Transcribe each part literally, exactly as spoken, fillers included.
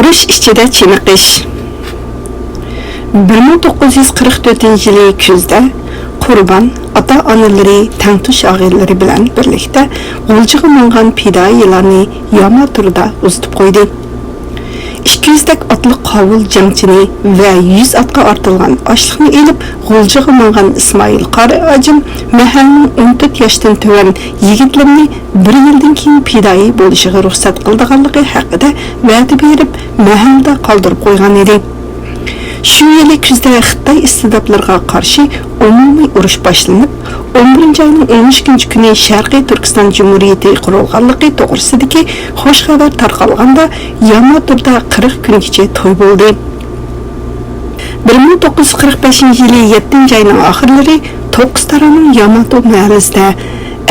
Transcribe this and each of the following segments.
ئۇرۇش ئىچىدە چېنىقىش. بىر مىڭ توققۇز يۈز قىرىق تۆتىنچى يىلى كۈزدە قۇربان ئاتا-ئانىلىرى، تەڭتۇش ئاغىنىلىرى بىلەن بىرلىكتە غۇلجىغا ماڭغان پىدائىيلارنى ياماتۇردا ئۇزىتىپ قويدى. ئىككى يۈزدەك ئاتلىق قاۋۇل جەڭچىنى ۋە يۈز ئاتقا ئارتىلغان ئاشلىقنى ئېلىپ، غۇلجىغا ماڭغان ئىسمائىل قارى ھاجىم مەھەلنىڭ ئون تۆت ياشتىن تۆۋەن يىگىتلىرىنى بىر يىلدىن كېيىن پىدائىي بولۇشىغا رۇخسەت قىلىدىغانلىقى ھەققىدە ۋەدە بېرىپ، مەھەلدە قالدۇرۇپ قويغان ئىدى. شۇ يىلى كۈزدە خىتاي ئىستىبداتلىرىغا قارشى ئومۇمىي ئۇرۇش باشلىنىپ، ئون بىرىنچى ئاينىڭ ئون ئىككىنچى كۈنى شەرقىي تۈركىستان جۇمھۇرىيىتى قۇرۇلغانلىقى توغرىسىدىكى خۇش خەۋەر تارقالغاندا، ياماتۇردا قىرىق كۈنگىچە توي بولدى. بىر مىڭ توققۇز يۈز قىرىق بەشىنچى يىلى يەتتىنچى ئاينىڭ ئاخىرلىرى توققۇز تارانىڭ ياماتو مەھەللىسىدە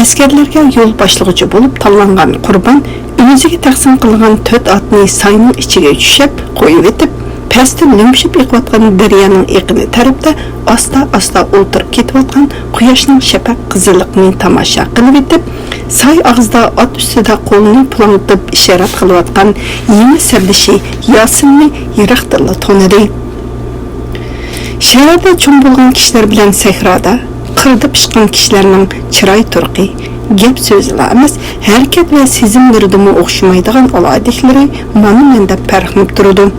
ئەسكەرلەرگە يول باشلىغۇچى بولۇپ تاللانغان قۇربان ئۆزىگە تەقسىم قىلغان تۆت ئاتنى ساينىڭ ئىچىگە چۈشەپ قويۇۋېتىپ، پەستە لۈمشۈپ ئېقىۋاتقان دەريانىڭ ئېقىنى تەرەپتە ئاستا-ئاستا ئولتۇرۇپ كېتىۋاتقان قۇياشنىڭ شەپەق قىزىللىقىنى تاماشا قىلىۋېتىپ، ساي ئاغزىدا ئات ئۈستىدە قولىنى پۇلاڭلىتىپ ئىشارەت قىلىۋاتقان يېڭى سەردىشى ياسىننى يىراقتىنلا تونۇدى. شەھەردە چوڭ بولغان كىشىلەر بىلەن سەھرادا، قىردا پىشقان كىشىلەرنىڭ چىراي تۇرقى، گەپ سۆزىلا ئەمەس، ھەرىكەت ۋە سېزىملىرىدىمۇ ئوخشىمايدىغان ئالاھىدىلىكلىرى مانا مەن دەپ پەرقلىنىپ تۇرىدۇ.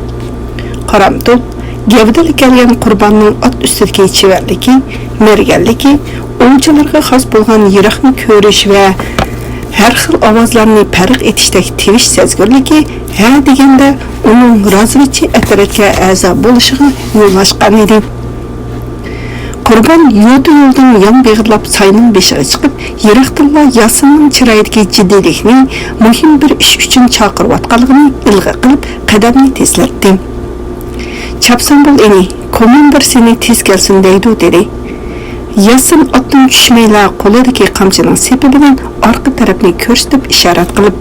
قارامتۇل، گەۋدىلىك كەلگەن قۇرباننىڭ ئات ئۈستىدىكى چېۋەرلىكى، مەرگەنلىكى، ئوۋچىلارغا خاس بولغان يىراقنى كۆرۈش ۋە ھەر خىل ئاۋازلارنى پەرق ئېتىشتەك تىۋىش سەزگۈرلۈكى، ھە دېگەندە ئۇنىڭ رازۋېدچى ئەترەتكە ئەزا بولۇشىغا يول ئاچقان ئىدى. قۇربان يوتا يولدىن يان بېغىرلاپ ساينىڭ بېشىغا چىقىپ، يىراقتىنلا ياسىننىڭ چىرايىدىكى جىددىيلىكنى، مۇھىم بىر ئىش ئۈچۈن چاقىرىۋاتقانلىقىنى ئىلغا قىلىپ، قەدەمنى تېزلەتتى. «چاپسان بول، ئىنى، كوماندىر سېنى تېز كەلسۇن دەيدۇ» دېدى. ياسىن ئاتتىن چۈشمەيلا، قولىدىكى قامچىنىڭ سېپى بىلەن ئارقا تەرەپنى كۆرسىتىپ ئىشارەت قىلىپ،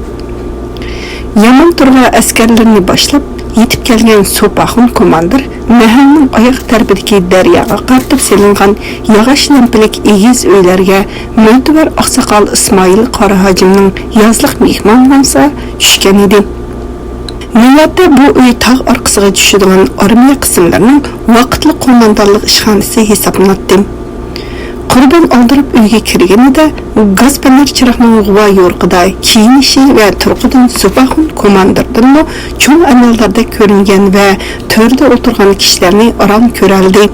يامانتۇرغا ئەسكەرلىرىنى باشلاپ يېتىپ كەلگەن سوپاخۇن كوماندىر مەھەلنىڭ ئاياغ تەرىپىدىكى دەرياغا قارىتىپ سېلىنغان ياغاچ لەمپىلىك ئېگىز ئۆيلەرگە مۆتىۋەر ئاقساقال ئىسمائىل قارا ھاجىمنىڭ يازلىق مېھمانخانىسىغا چۈشكەن ئىدى. نۆۋەتتە بۇ ئۆي تاغ ئارقىسىغا چۈشىدىغان ئارمىيە قىسىملىرىنىڭ ۋاقىتلىق قوماندانلىق ئىشخانىسى ھېسابلىناتتى. قۇربان ئالدىراپ ئۆيگە كىرگىنىدە، گاز پەنەر چىراغنىڭ غۇۋا يورۇقىدا كىيىنىشى ۋە تۇرقىدىن سوپاخۇن كوماندىردىنمۇ چوڭ ئەمەلداردەك كۆرۈنگەن ۋە تۆردە ئولتۇرغان كىشىلەرنى ئاران كۆرەلىدى.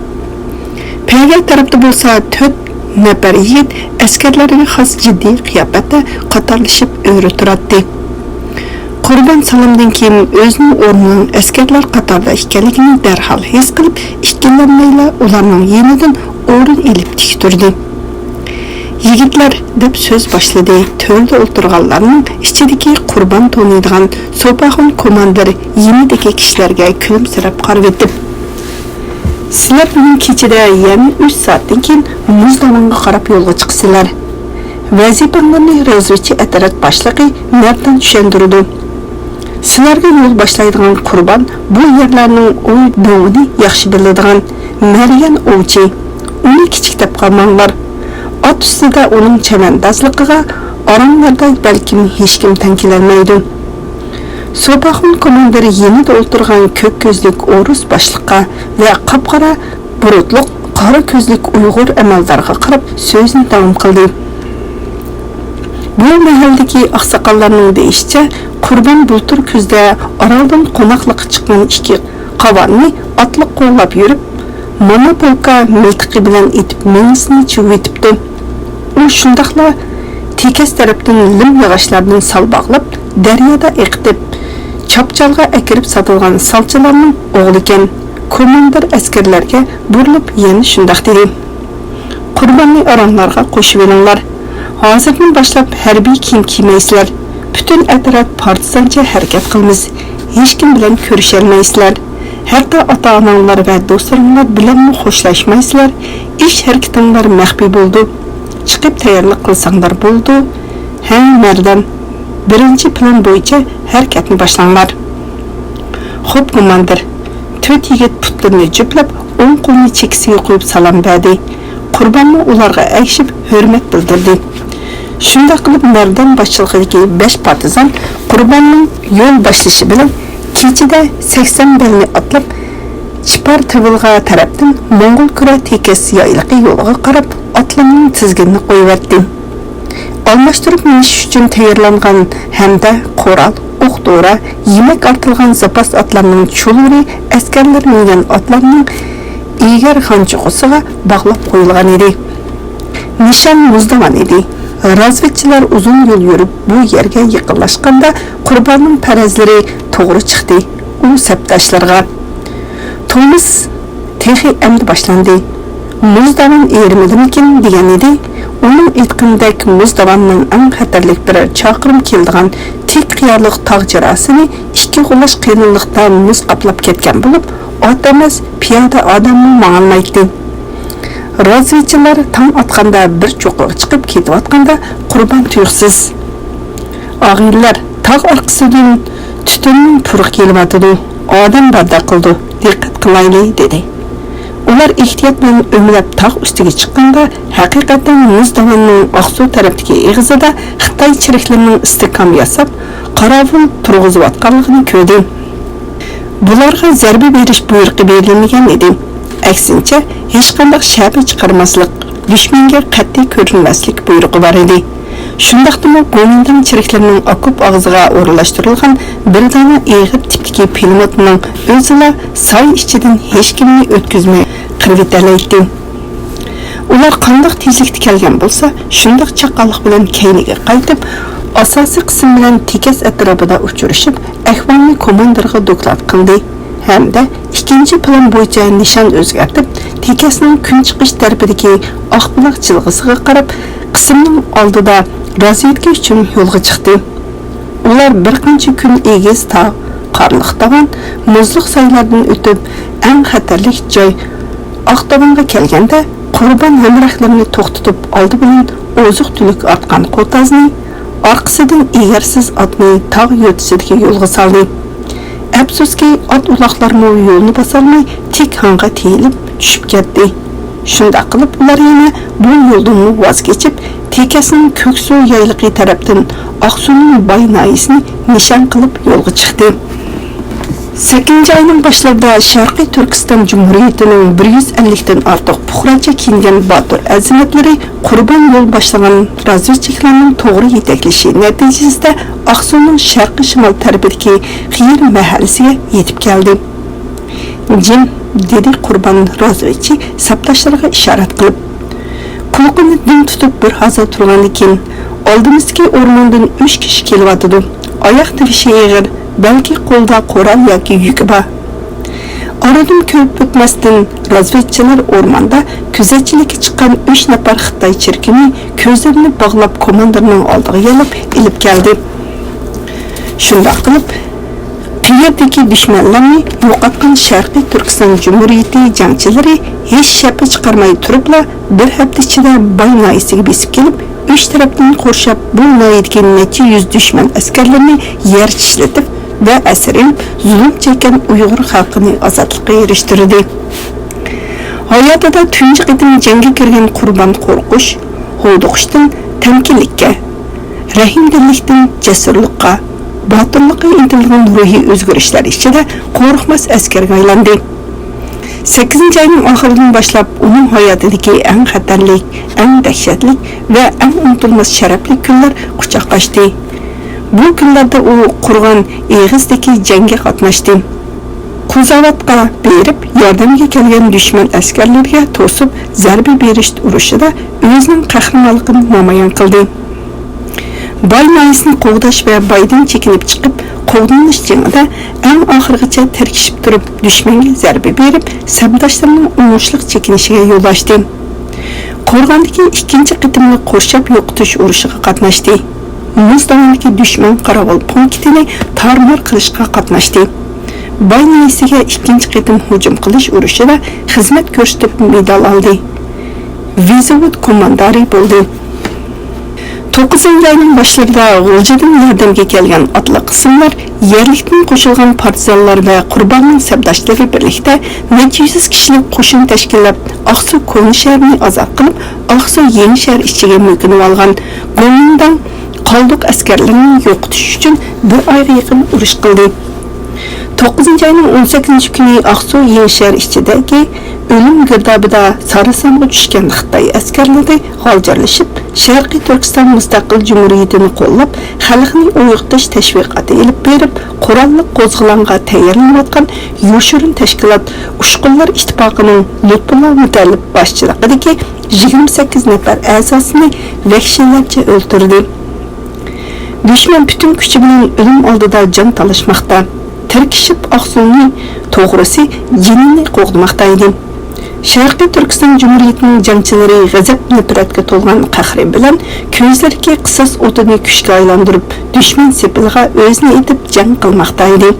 پەيگە تەرەپتە بولسا تۆت نەپەر يىگىت ئەسكەرلەرگە خاس جىددىي قىياپەتتە قاتارلىشىپ ئۆرە تۇراتتى. قۇربان سالامدىن كېيىن ئۆزىنىڭ ئورنىنىڭ ئەسكەرلەر قاتارىدا ئىكەنلىكىنى دەرھال ھېس قىلىپ، ئىككىلەنمەيلا ئۇلارنىڭ يېنىدىن ئورۇن ئېلىپ تىك تۇردى. «يىگىتلەر» دەپ سۆز باشلىدى تۆردە ئولتۇرغانلارنىڭ ئىچىدىكى قۇربان تونۇيدىغان سوپاخۇن كوماندىر يېنىدىكى كىشىلەرگە كۈلۈمسىرەپ قارىۋېتىپ. «سىلەر بۈگۈن كېچىدە يەنە ئۈچ سائەتتىن كېيىن مۇز داۋانغا قاراپ يولغا چىقىسىلەر. ۋەزىپەڭلارنى رازۋېدچى ئەترەت باشلىقى مەردان چۈشەندۈرىدۇ. سىلەرگە يول باشلايدىغان قۇربان بۇ يەرلەرنىڭ ئوي دۆڭىنى ياخشى بىلىدىغان مەرگەن ئوۋچى. ئۇنى كىچىك دەپ قارىماڭلار. ئات ئۈستىدە ئۇنىڭ چەۋەندازلىقىغا ئاراڭلاردا بەلكىم ھېچكىم تەڭ كېلەلمەيدۇ.» سوپاخۇن كوماندىر يېنىدا ئولتۇرغان كۆك كۆزلۈك ئورۇس باشلىققا ۋە قاپقارا بۇرۇتلۇق قارا كۆزلۈك ئۇيغۇر ئەمەلدارغا قاراپ سۆزىنى داۋام قىلدى. بۇ مەھەللىدىكى ئاقساقاللارنىڭ دېيىشىچە، قۇربان بۇلتۇر كۈزدە ئارالدىن قوناقلىققا چىققان ئىككى قاۋاننى ئاتلىق قوغلاپ يۈرۈپ، مانا پولكا مىلتىقى بىلەن ئېتىپ مېڭىسىنى چىۋىۋېتىپتۇ. ئۇ شۇنداقلا تېكەس تەرەپتىن لىم ياغاچلاردىن سال باغلاپ، دەريادا ئېقىتىپ، چاپچالغا ئەكىرىپ ساتىدىغان سالچىلارنىڭ ئوغلىكەن. كوماندىر ئەسكەرلەرگە بۇرۇلۇپ يەنە شۇنداق دېدى: «قۇرباننى ئاراڭلارغا قوشۇۋېلىڭلار. ھازىردىن باشلاپ ھەربىي كىيىم كىيمەيسىلەر. پۈتۈن ئەترەت پارتىزانچە ھەرىكەت قىلىمىز. ھېچكىم بىلەن كۆرۈشەلمەيسىلەر. ھەتتا ئاتا-ئاناڭلار ۋە دوستلىرىڭلار بىلەنمۇ خوشلاشمايسىلەر. ئىش ھەرىكىتىڭلار مەخپىي بولىدۇ. چىقىپ تەييارلىق قىلساڭلار بولىدۇ. ھە، مەردان، بىرىنچى پىلان بويىچە ھەرىكەتنى باشلاڭلار.» «خوپ، كوماندىر.» تۆت يىگىت پۇتلىرىنى جۈپلەپ، ئوڭ قولىنى چېكىسىگە قويۇپ سالام بەردى. قۇربانمۇ ئۇلارغا ئەگىشىپ ھۆرمەت بىلدۈردى. شۇنداق قىلىپ، مەردان باشچىلىقىدىكى بەش پارتىزان قۇرباننىڭ يول باشلىشى بىلەن كېچىدە سەكسەن بەلنى ئاتلاپ، چىپار تېۋىلغا تەرەپتىن موڭغۇل كۈرە تېكەس يايلىقى يولىغا قاراپ ئاتلىرىنىڭ تىزگىنىنى قويۇۋەتتى. ئالماشتۇرۇپ مىنىش ئۈچۈن تەييارلانغان ھەمدە قورال، ئوق-دورا، يېمەك ئارتىلغان زاپاس ئاتلارنىڭ چۇلۇرى ئەسكەرلەر مىنگەن ئاتلارنىڭ ئېگەر خانچۇقىسىغا باغلاپ قويۇلغان ئىدى. نىشان مۇزداۋان ئىدى. رازۋېدچىلار ئۇزۇن يول يۈرۈپ بۇ يەرگە يېقىنلاشقاندا، قۇرباننىڭ پەرەزلىرى توغرا چىقتى. ئۇ سەپداشلىرىغا، تومۇز تېخى ئەمدى باشلاندى. مۇزداۋان ئېرىمىدىمىكىن دېگەن ئىدى. ئۇنىڭ ئېيتقىنىدەك، مۇزداۋاننىڭ ئەڭ خەتەرلىك بىر چاقىرىم كېلىدىغان تىك قىيالىق تاغ جىراسىنى ئىككى غۇلاچ قېلىنلىقتا مۇز قاپلاپ كەتكەن بولۇپ، ئات ئەمەس، پىيادە ئادەممۇ ماڭالمايتتى. رازۋېدچىلار تاڭ ئاتقاندا بىر چوققىغا چىقىپ كېتىۋاتقاندا، قۇربان تۇيۇقسىز، ئاغىنىلەر، تاغ ئارقىسىدىن تۈتۈننىڭ پۇرىقى كېلىۋاتىدۇ، ئادەم باردەك قىلىدۇ، دىققەت قىلايلى، دېدى. ئۇلار ئېھتىيات بىلەن ئۆمىلەپ تاغ ئۈستىگە چىققاندا، ھەقىقەتەن مۇز داۋاننىڭ ئاقسۇ تەرەپتىكى ئېغىزىدا خىتاي چېرىكلىرىنىڭ ئىستىھكام ياساپ، قاراۋۇل تۇرغۇزۇۋاتقانلىقىنى كۆردى. بۇلارغا زەربە بېرىش بۇيرۇقى بېرىلمىگەن ئىدى. ئەكسىنچە، ھېچقانداق شەپە چىقارماسلىق، دۈشمەنگە قەتئىي كۆرۈنمەسلىك بۇيرۇقى بار ئىدى. شۇنداقتىمۇ گومىنداڭ چېرىكلىرىنىڭ ئوكوپ ئاغزىغا ئورۇنلاشتۇرۇلغان بىر دانە ئېغىر تىپتىكى پىلىموتنىڭ ئۆزىلا ساي ئىچىدىن ھېچكىمنى ئۆتكۈزمەي قىرىۋېتەلەيتتى. ئۇلار قانداق تېزلىكتە كەلگەن بولسا، شۇنداق چاققانلىق بىلەن كەينىگە قايتىپ، ئاساسىي قىسىم بىلەن تېكەس ئەتراپىدا ئۇچرىشىپ، ئەھۋالنى كوماندىرغا دوكلات قىلدى ھەمدە ئىككىنچى پىلان بويىچە نىشان ئۆزگەرتىپ، تېكەسنىڭ كۈنچىقىش تەرىپىدىكى ئاقبۇلاق جىلغىسىغا قاراپ، قىسىمنىڭ ئالدىدا رازۋېدكا ئۈچۈن يولغا چىقتى. ئۇلار بىر قانچە كۈن ئېگىز تاغ، قارلىق داۋان، مۇزلۇق سايلاردىن ئۆتۈپ، ئەڭ خەتەرلىك جاي ئاقداۋانغا كەلگەندە، قۇربان ھەمراھلىرىنى توختىتىپ، ئالدى بىلەن ئوزۇق-تۈلۈك ئارتقان قوتازنى، ئارقىسىدىن ئېگەرسىز ئاتنى تاغ يۆتىسىدىكى يولغا سالدى. ئەپسۇسكى، ئات-ئۇلاقلارمۇ يولنى باسالماي، تىك ھاڭغا تېيىلىپ چۈشۈپ كەتتى. شۇنداق قىلىپ، ئۇلار يەنە بۇ يولدىنمۇ ۋاز كېچىپ، تېكەسنىڭ كۆكسۇ يايلىقى تەرەپتىن ئاقسۇنىڭ باي ناھىيىسىنى نىشان قىلىپ يولغا چىقتى. سەككىزىنچى ئاينىڭ باشلىرىدا شەرقىي تۈركىستان جۇمھۇرىيىتىنىڭ بىر يۈز ئەللىكتىن ئارتۇق پۇقراچە كىيىنگەن باتۇر ئەزىمەتلىرى قۇربان يول باشلىغان رازۋېدچىكلارنىڭ توغرا يېتەكلىشى نەتىجىسىدە ئاقسۇنىڭ شەرقىي شىمال تەرىپىدىكى خىيىر مەھەللىسىگە يېتىپ كەلدى. جىم، دېدى قۇربان رازۋېدچى سەپداشلىرىغا ئىشارەت قىلىپ. قۇلىقىنى دىڭ تۇتۇپ بىر ھازا تۇرغاندىن كېيىن، ئالدىمىزدىكى ئورماندىن ئۈچ كىشى كېلىۋاتىدۇ. ئاياق تىۋىشى ئېغىر، بەلكى قولىدا قورال ياكى يۈكى بار. ئارىدىن كۆپ ئۆتمەستىن، رازۋېدچىلار ئورماندا كۆزەتچىلىككە چىققان ئۈچ نەپەر خىتاي چېرىكىنى كۆزلىرىنى باغلاپ كوماندىرنىڭ ئالدىغا يېلىپ ئېلىپ كەلدى. شۇنداق قىلىپ، قىيىردىكى دۈشمەنلەرنى يوقاتقان شەرقىي تۈركىستان جۇمھۇرىيىتى جەڭچىلىرى ھېچ شەپە چىقارماي تۇرۇپلا، بىر ھەپتە ئىچىدە باي ناھىيىسىگە بېسىپ كېلىپ، ئۈچ تەرەپتىن قورشاپ، بۇ ناھىيىدىكى نەچچە يۈز دۈشمەن ئەسكەرلىرىنى يەر چىشلىتىپ ۋە ئەسىر ئېلىپ، زۇلۇم چەككەن ئۇيغۇر خەلقىنى ئازادلىققا ئېرىشتۈردى. ھاياتىدا تۇنجى قېتىم جەڭگە كىرگەن قۇربان قورقۇش، ھودۇقۇشتىن تەمكىنلىككە، رەھىمدىللىكتىن جەسۇرلۇققا، باتۇرلۇققا ئىنتىلىدىغان روھىي ئۆزگىرىشلەر ئىچىدە قورقماس ئەسكەرگە ئايلاندى. سەككىزىنچى ئاينىڭ ئاخىرىدىن باشلاپ ئۇنىڭ ھاياتىدىكى ئەڭ خەتەرلىك، ئەڭ دەھشەتلىك ۋە ئەڭ ئۇنتۇلماس شەرەپلىك كۈنلەر قۇچاقلاشتى. بۇ كۈنلەردە ئۇ قۇرغان ئېغىزدىكى جەڭگە قاتناشتى. قۇزاۋاتقا بېرىپ، ياردەمگە كەلگەن دۈشمەن ئەسكەرلىرىگە توسۇپ زەربە بېرىش ئۇرۇشىدا ئۆزىنىڭ قەھرىمانلىقىنى نامايان قىلدى. باي ناھىيىسىنى قوغداش ۋە بايدىن چېكىنىپ چىقىپ قوغدىنىش جېڭىدە ئەڭ ئاخىرغىچە تىركىشىپ تۇرۇپ، دۈشمەنگە زەربە بېرىپ، سەپداشلىرىنىڭ ئوڭۇشلۇق چېكىنىشىگە يول ئاچتى. قورغاندىكى ئىككىنچى قېتىملىق قورشاپ يوقىتىش ئۇرۇشىغا قاتناشتى. مۇز داۋاندىكى دۈشمەن قاراۋۇل پونكىتىنى تارمار قىلىشقا قاتناشتى. باي ناھىيىسىگە ئىككىنچى قېتىم ھۇجۇم قىلىش ئۇرۇشىدا خىزمەت كۆرسىتىپ مېدال ئالدى. ۋېزوۋود كوماندارى بولدى. توققۇزىنچى ئاينىڭ باشلىرىدا غۇلجىدىن ياردەمگە كەلگەن ئاتلىق قىسىملار، يەرلىكتىن قوشۇلغان پارتىزانلار ۋە قۇرباننىڭ سەپداشلىرى بىرلىكتە نەچچە يۈز كىشىلىك قوشۇن تەشكىللەپ، ئاقسۇ كونا شەھىرىنى ئازاد قىلىپ، ئاقسۇ يېڭى شەھەر ئىچىگە مۆكۈنۈۋالغان گومىنداڭ قالدۇق ئەسكەرلىرىنى يوقىتىش ئۈچۈن بىر ئايغا يېقىن ئۇرۇش قىلدى. توققۇزىنچى ئاينىڭ ئون سەككىزىنچى كۈنى ئاقسۇ يېڭىشەھەر ئىچىدىكى ئۆلۈم گىردابىدا ساراسانغا چۈشكەن خىتاي ئەسكەرلىرى غالجىرلىشىپ، شەرقىي تۈركىستان مۇستەقىل جۇمھۇرىيىتىنى قوللاپ، خەلقنى ئويغىتىش تەشۋىقاتى ئېلىپ بېرىپ، قوراللىق قوزغىلاڭغا تەييارلىنىۋاتقان يوشۇرۇن تەشكىلات ئۇچقۇنلار ئىتتىپاقىنىڭ لۇتپۇللا مۇتەللىپ باشچىلىقىدىكى يىگىرمە سەككىز نەپەر ئەزاسىنى ۋەھشىيلەرچە ئۆلتۈردى. دۈشمەن پۈتۈن كۈچى بىلەن ئۆلۈم ئالدىدا جان تالاشماقتا. تىركىشىپ ئاقسۇنى توغرىسى جېنىنى قوغدىماقتا ئىدى. شەرقىي تۈركىستان جۇمھۇرىيىتىنىڭ جەڭچىلىرى غەزەپ-نەپرەتكە تولغان قەھرى بىلەن كۆزلىرىدىكى قىساس ئوتىنى كۈچكە ئايلاندۇرۇپ، دۈشمەن سېپىلىغا ئۆزىنى ئېتىپ جەڭ قىلماقتا ئىدى.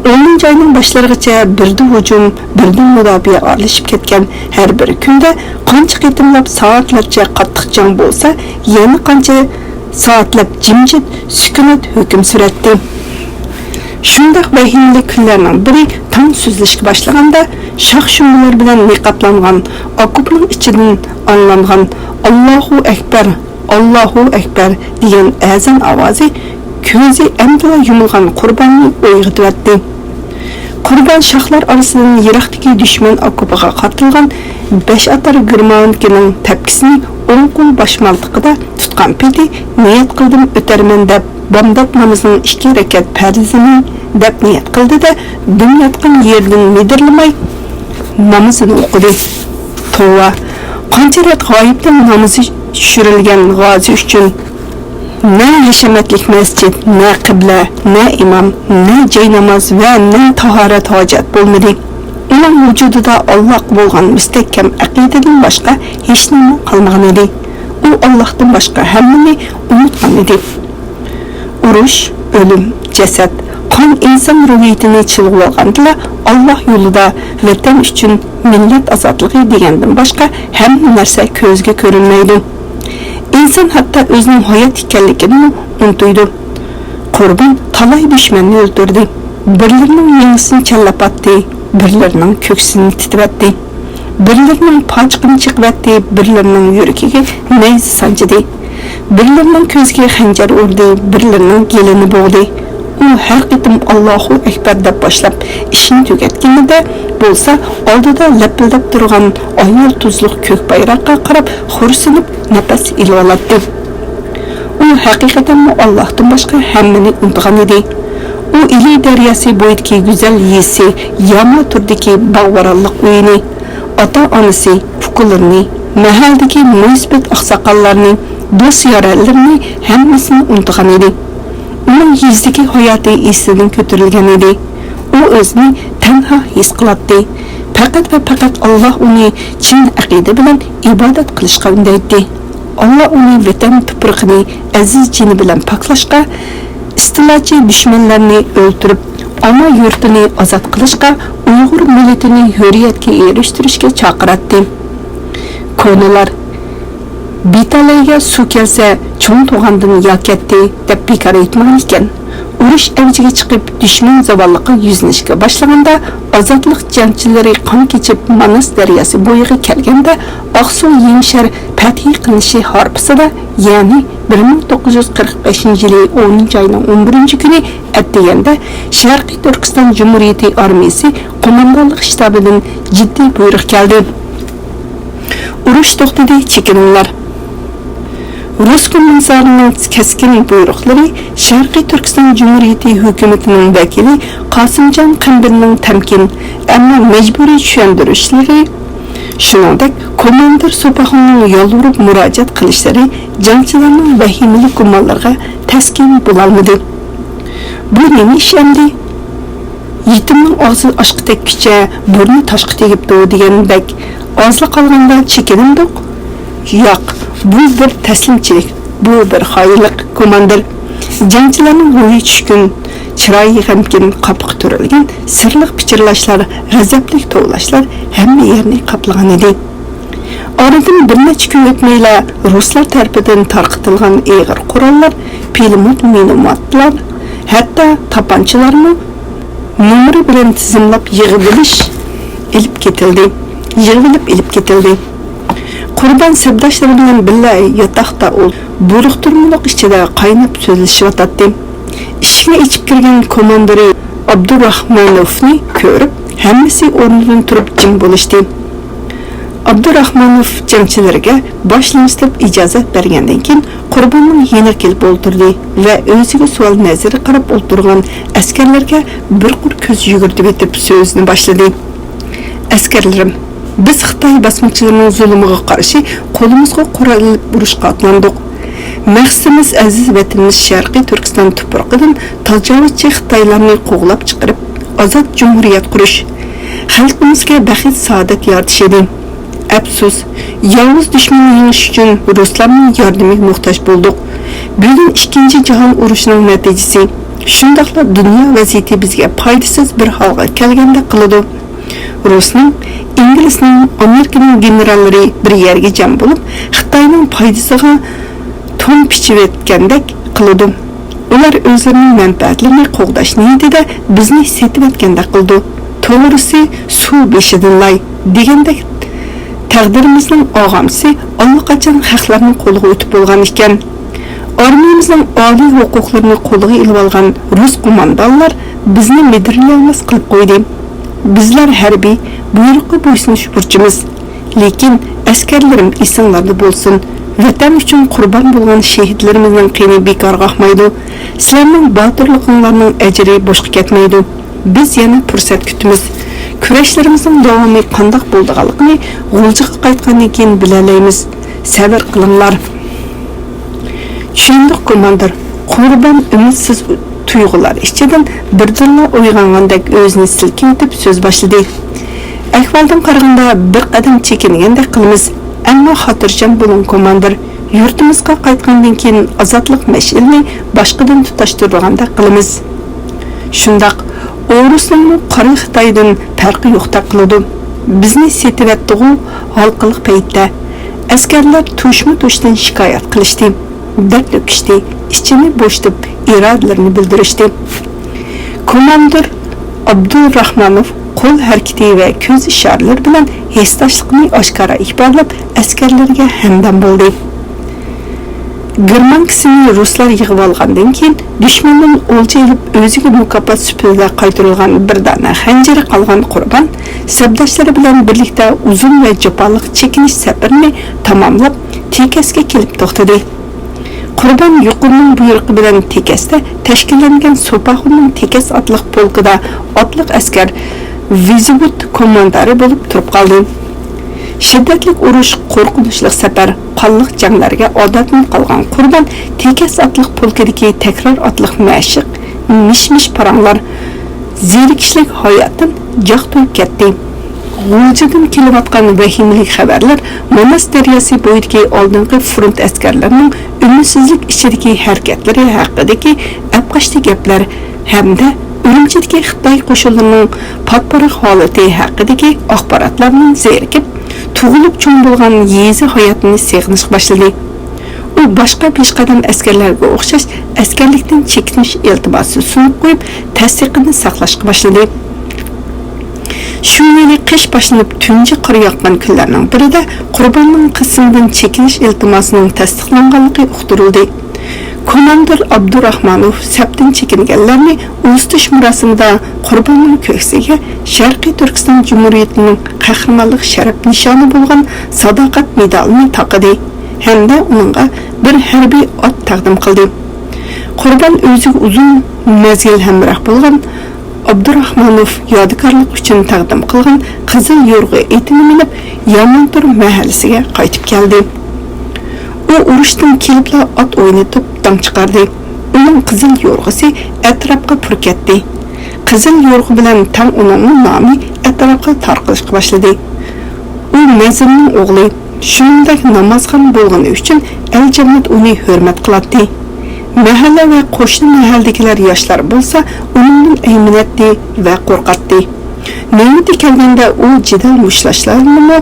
ئونىنچى ئاينىڭ باشلىرىغىچە بىردە ھۇجۇم، بىردە مۇداپىئە ئارىلىشىپ كەتكەن ھەر بىر كۈندە قانچە قېتىملاپ سائەتلەرچە قاتتىق جەڭ بولسا، يەنە قانچە سائەتلەپ جىمجىت سۈكۈنات ھۆكۈم سۈرەتتى. شۇنداق ۋەھىمىلىك كۈنلەرنىڭ بىرى تاڭ سۈزۈلۈشكە باشلىغاندا، شاخ-شۇمبىلار بىلەن نىقابلانغان ئاكوپنىڭ ئىچىدىن ئاڭلانغان «ئاللاھۇ ئەكبەر، ئاللاھۇ ئەكبەر» دېگەن ئەزان ئاۋازى كۆزى ئەمدىلا يۇمۇلغان قۇرباننى ئويغىتىۋەتتى. قۇربان شاخلار ئارىسىدىن يىراقتىكى دۈشمەن ئاكوپىغا قارىتىلغان بەش ئاتار گىرمانكىنىڭ تەپكىسىنى ئوڭ قول باشمالتىقىدا تۇتقان پېتى، «نىيەت قىلدىم ئۆتەرمەن» دەپ، بامدات نامىزىنىڭ ئىككى رەكەت پەرزىنى دەپ نىيەت قىلدى-دە، دۈم ياتقان يېرىدىن مىدىرلىماي نامىزىنى ئوقۇدى. توۋا! قانچە رەت غايىبتىن نامىزى چۈشۈرۈلگەن غازى ئۈچۈن نە ھەشەمەتلىك مەسچىت، نە قىبلە، نە ئىمام، نە جايناماز ۋە نە تاھارەت ھاجەت بولمىدى. ئۇنىڭ ۋۇجۇدىدا ئاللاغا بولغان مۇستەھكەم ئەقىدىدىن باشقا ھېچنېمە قالمىغان ئىدى. ئۇ ئاللاھتىن باشقا ھەممىنى ئۇنتقان ئىدى. ئۇرۇش، ئۆلۈم، جەسەت، قان ئىنسان روھىيىتىنى چىلغىۋالغاندىلا، ئاللاھ يولىدا، ۋەتەن ئۈچۈن، مىللەت ئازادلىقى دېگەندىن باشقا ھەممە نەرسە كۆزگە كۆرۈنمەيدۇ. ئىنسان ھەتتا ئۆزىنىڭ ھايات ئىكەنلىكىنىمۇ ئۇنتۇيدۇ. قۇربان تالاي دۈشمەننى ئۆلتۈردى. بىرلىرىنىڭ يېڭىسىنى چەنلەپ ئاتتى، بىرلىرىنىڭ كۆكسىنى تىترەتتى. بىرلىرىنىڭ پاچىقىنى چېقىۋەتتى، بىرلىرىنىڭ يۈرىكىگە نەيزە سانجىدى. بىرلىرىنىڭ كۆزىگە خەنجەر ئۇردى، بىرلىرىنىڭ گېلىنى بوغدى. ئۇ ھەر قېتىم «ئاللاھۇ ئەكبەر» دەپ باشلاپ ئىشىنى تۈگەتكىنىدە بولسا، ئالدىدا لەپىلدەپ تۇرغان ئايۇر تۇزلۇق كۆك بايراققا قاراپ خورسىنىپ نەپەس ئېلىۋالاتتى. ئۇ ھەقىقەتەنمۇ ئاللاھتىن باشقا ھەممىنى ئۇنتۇغان ئىدى. ئۇ ئىلى دەرياسى بويىدىكى گۈزەل يېزىسى ياماتۇردىكى باغ-ۋارانلىق ئۆيىنى، ئاتا-ئانىسى، ئۇكىلىرىنى، مەھەللىدىكى مۇناسىۋەت ئاقساقاللارنى، دوست-يارەنلىرىنى ھەممىسىنى ئۇنتۇغان ئىدى. ئۇنىڭ يېزىدىكى ھاياتى ئېسىدىن كۆتۈرۈلگەن ئىدى. ئۇ ئۆزىنى تەنھا ھېس قىلاتتى. پەقەت ۋە پەقەت ئاللاھ ئۇنى چىن ئەقىدە بىلەن ئىبادەت قىلىشقا ئۈندەيتتى. ئاللاھ ئۇنى ۋەتەن تۇپرىقىنى ئەزىز جېنى بىلەن پاكلاشقا، ئىستىلاچى دۈشمەنلەرنى ئۆلتۈرۈپ، ئانا يۇرتىنى ئازاد قىلىشقا، ئۇيغۇر مىللىتىنى ھۆرىيەتكە ئېرىشتۈرۈشكە چاقىراتتى. كونىلار، «بىتەلەيگە سۇ كەلسە، چوڭ توغاندىن يا كەتتى» دەپ بىكار ئېيتمىغان ئىكەن. ئۇرۇش ئەۋجىگە چىقىپ، دۈشمەن زاۋاللىققا يۈزلىنىشكە باشلىغاندا، ئازادلىق جەڭچىلىرى قان كېچىپ، ماناس دەرياسى بويىغا كەلگەندە، ئاقسۇ يېڭىشەھەر پەتھى قىلىنىشى ھارپىسىدا، يەنى بىر مىڭ توققۇز يۈز قىرىق بەشىنچى يىلى ئونىنچى ئاينىڭ ئون بىرىنچى كۈنى ئەتىگەندە شەرقىي تۈركىستان جۇمھۇرىيىتى ئارمىيىسى قوماندانلىق شتابىدىن جىددىي بۇيرۇق كەلدى. «ئۇرۇش توختىدى، چېكىنىڭلار!» رۇس كومىسسارىنىڭ كەسكىن بۇيرۇقلىرى شەرقىي تۈركىستان جۇمھۇرىيىتى ھۆكۈمىتىنىڭ ۋەكىلى قاسىمجان قەمبىرنىڭ تەمكىن، ئەمما مەجبۇرىي چۈشەندۈرۈشلىرى، شۇنىڭدەك كوماندىر سوپاخۇننىڭ يالۋۇرۇپ مۇراجىئەت قىلىشلىرى جەڭچىلەرنىڭ ۋەھىمىلىك گۇمانلىرىغا تەسكىن بولالمىدى. «بۇ نېمە ئىش ئەمدى؟ يېتىمنىڭ ئاغزى ئاشقا تەگكۈچە بۇرنى تاشقا تېگىپتۇ» دېگەندەك، ئازلا قالغاندا چېكىنەمدۇق؟ ياق، بۇ بىر تەسلىمچىلىك، بۇ بىر خائىنلىق، كوماندىر. جەڭچىلەرنىڭ روھى چۈشكۈن، چىرايى غەمكىن، قاپىقى تۈرۈلگەن سىرلىق پىچىرلاشلار، غەزەپلىك توۋلاشلار ھەممە يەرنى قاپلىغانىدى. ئارىدىن بىر نەچچە كۈن ئۆتمەيلا، رۇسلار تەرىپىدىن تارقىتىلغان ئېغىر قوراللار، پىلىموت، مىنوماتلار، ھەتتا تاپانچىلارمۇ نومۇرى بىلەن تىزىملاپ يىغىۋېلىش ئېلىپ كېتىلدى. يىغىۋېلىپ ئېلىپ كېتىلدى. قۇربان سەپداشلىرى بىلەن بىللە ياتاقتا ئولتۇرۇپ، بۇرۇقتۇرمىلىق ئىچىدە قايناپ سۆزلىشىۋاتاتتى. ئىشىكنى ئېچىپ كىرگەن كوماندىرى ئابدۇراخمانوفنى كۆرۈپ، ھەممىسى ئورنىدىن تۇرۇپ جىم بولۇشتى. ئابدۇراخمانوف جەڭچىلىرىگە باش لىڭشىتىپ ئىجازەت بەرگەندىن كېيىن، قۇرباننىڭ يېنىغا كېلىپ ئولتۇردى ۋە ئۆزىگە سوئال نەزىرى قاراپ ئولتۇرغان ئەسكەرلەرگە بىر قۇر كۆز يۈگۈرتۈۋېتىپ سۆزىنى باشلىدى. ئەسكەرلىرىم، بىز خىتاي باسقۇنچىلىرىنىڭ زۇلۇمىغا قارشى قولىمىزغا قورال ئېلىپ ئۇرۇشقا ئاتلاندۇق. مەقسىتىمىز ئەزىز ۋەتىنىمىز شەرقىي تۈركىستان تۇپرىقىدىن تاجاۋۇزچى خىتايلارنى قوغلاپ چىقىرىپ، ئازاد جۇمھۇرىيەت قۇرۇش، خەلقىمىزگە بەخت-سائادەت يارىتىش ئىدى. ئەپسۇس، ياۋۇز دۈشمەننى يېڭىش ئۈچۈن رۇسلارنىڭ ياردىمىگە موھتاج بولدۇق. بۈگۈن ئىككىنچى جاھان ئۇرۇشىنىڭ نەتىجىسى، شۇنداقلا دۇنيا ۋەزىيىتى بىزگە پايدىسىز بىر ھالغا كەلگەندەك قىلىدۇ. رۇسنىڭ، ئىنگلىزنىڭ، ئامېرىكىنىڭ گېنېراللىرى بىر يەرگە جەم بولۇپ، خىتاينىڭ پايدىسىغا تون پىچىۋەتكەندەك قىلىدۇ. ئۇلار ئۆزلىرىنىڭ مەنپەئەتلىرىنى قوغداش نىيىتىدە بىزنى سېتىۋەتكەندەك قىلىدۇ. توغرىسى، سۇ بېشىدىن لاي دېگەندەك، تەقدىرىمىزنىڭ ئاغامسى ئاللىقاچان خەقلەرنىڭ قولىغا ئۆتۈپ بولغان ئىكەن. ئارمىيىمىزنىڭ ئالىي ھوقۇقلىرىنى قولىغا ئېلىۋالغان رۇس قوماندانلار بىزنى مىدىرلىيالماس قىلىپ قويدى. بىزلەر ھەربىي بۇيرۇققا بويسۇنۇش بۇرچىمىز. لېكىن، ئەسكەرلىرىم، ئېسىڭلاردا بولسۇن، ۋەتەن ئۈچۈن قۇربان بولغان شېھىتلىرىمىزنىڭ قېنى بىكارغا ئاقمايدۇ. سىلەرنىڭ باتۇرلۇقۇڭلارنىڭ ئەجرى بوشقا كەتمەيدۇ. بىز يەنە پۇرسەت كۈتىمىز. كۈرەشلىرىمىزنىڭ داۋامى قانداق بولىدىغانلىقىنى غۇلجىغا قايتقاندىن كېيىن بىلەلەيمىز. سەۋر قىلىڭلار. چۈشەندۇق، كوماندىر. قۇربان ئۈمىدسىز تۇيغۇلار ئىچىدىن بىردىنلا ئويغانغاندەك ئۆزىنى سىلكىۋېتىپ سۆز باشلىدى. ئەھۋالدىن قارىغاندا بىر قەدەم چېكىنگەندەك قىلىمىز. ئەمما خاتىرجەم بولۇڭ، كوماندىر. يۇرتىمىزغا قايتقاندىن كېيىن ئازادلىق مەشئىلىنى باشقىدىن تۇتاشتۇرىدىغاندەك قىلىمىز. شۇنداق، ئورۇسنىڭمۇ قارا خىتايدىن پەرقى يوقتەك قىلىدۇ. بىزنى سېتىۋەتتىغۇ ھالقىلىق پەيتتە. ئەسكەرلەر توشما-توشتىن شىكايەت قىلىشتى، دەرد تۆكۈشتى، ئىچىنى بوشىتىپ، ئىرادىلىرىنى بىلدۈرۈشتى. كوماندىر ئابدۇراخمانوف قول ھەرىكىتى ۋە كۆز ئىشارىلىرى بىلەن ھېسداشلىقىنى ئاشكارا ئىپادىلەپ، ئەسكەرلىرىگە ھەمدەم بولدى. گېرمانكىسىنى رۇسلار يىغىۋالغاندىن كېيىن، دۈشمەندىن ئولجا ئېلىپ، ئۆزىگە مۇكاپات سۈپىتىدە قايتۇرۇلغان بىر دانە خەنجىرى قالغان قۇربان سەپداشلىرى بىلەن بىرلىكتە ئۇزۇن ۋە جاپالىق چېكىنىش سەپىرىنى تاماملاپ، تېكەسكە كېلىپ توختىدى. قۇربان يۇقىرىنىڭ بۇيرۇقى بىلەن تېكەستە تەشكىللەنگەن سوپاخۇننىڭ تېكەس ئاتلىق پولكىدا ئاتلىق ئەسكەر ۋىزىۋۇد كوماندارى بولۇپ تۇرۇپ قالدى. شىددەتلىك ئۇرۇش، قورقۇنچلۇق سەپەر، قانلىق جەڭلەرگە ئادەتلىنىپ قالغان قۇربان تېكەس ئاتلىق پولكىدىكى تەكرار ئاتلىق مەشىق، مىش-مىش پاراڭلار، زېرىكىشلىك ھاياتتىن جاق تويۇپ كەتتى. غۇلجىدىن كېلىۋاتقان ۋەھىمىلىك خەۋەرلەر ماناس دەرياسى بويىدىكى ئالدىنقى فرونت ئەسكەرلىرىنىڭ ئۈمىدسىزلىك ئىچىدىكى ھەرىكەتلىرى ھەققىدىكى ئەپقاچتى گەپلەر ھەمدە ئۈرۈمچىدىكى خىتاي قوشۇنلىرىنىڭ پاتىپاراق ھالىتى ھەققىدىكى ئاخباراتلاردىن زېرىكىپ، تۇغۇلۇپ چوڭ بولغان يېزا ھاياتىنى سېغىنىشقا باشلىدى. ئۇ باشقا پېشقەدەم ئەسكەرلەرگە ئوخشاش ئەسكەرلىكتىن چېكىنىش ئىلتىماسى سۇنۇپ قويۇپ، تەستىقىنى ساقلاشقا باشلىدى. شۇ يىلى قىش باشلىنىپ، تۇنجى قار ياغقان كۈنلەرنىڭ بىرىدە قۇرباننىڭ قىسىمدىن چېكىنىش ئىلتىماسىنىڭ تەستىقلانغانلىقى ئۇقتۇرۇلدى. كوماندىر ئابدۇراخمانوف سەپتىن چېكىنگەنلەرنى ئۇزىتىش مۇراسىمىدا قۇرباننىڭ كۆكسىگە شەرقىي تۈركىستان جۇمھۇرىيىتىنىڭ قەھرىمانلىق شەرەپ نىشانى بولغان ساداقەت مېدالىنى تاقىدى ھەمدە ئۇنىڭغا بىر ھەربىي ئات تەقدىم قىلدى. قۇربان ئۆزىگە ئۇزۇن مەزگىل ھەمراھ بولغان ئابدۇراخمانوف يادىكارلىق ئۈچۈن تەقدىم قىلغان قىزىل يورغا ئېتىنى مىنىپ، يامانتۇر مەھەللىسىگە قايتىپ كەلدى. ئۇ ئۇرۇشتىن كېلىپلا ئات ئوينىتىپ داڭ چىقاردى. ئۇنىڭ قىزىل يورغىسى ئەتراپقا پۈركەتتى. قىزىل يورغا بىلەن تەڭ ئۇنىڭمۇ نامى ئەتراپقا تارقىلىشقا باشلىدى. ئۇ مەزىننىڭ ئوغلى، شۇنىڭدەك نامازخان بولغىنى ئۈچۈن ئەل-جامائەت ئۇنى ھۆرمەت قىلاتتى. مەھەللە ۋە قوشنا مەھەللىدىكىلەر ياشلار بولسا ئۇنىڭدىن ئەيمىنەتتى ۋە قورقاتتى. نۆۋىتى كەلگەندە ئۇ جېدەل مۇشتلاشلارنىمۇ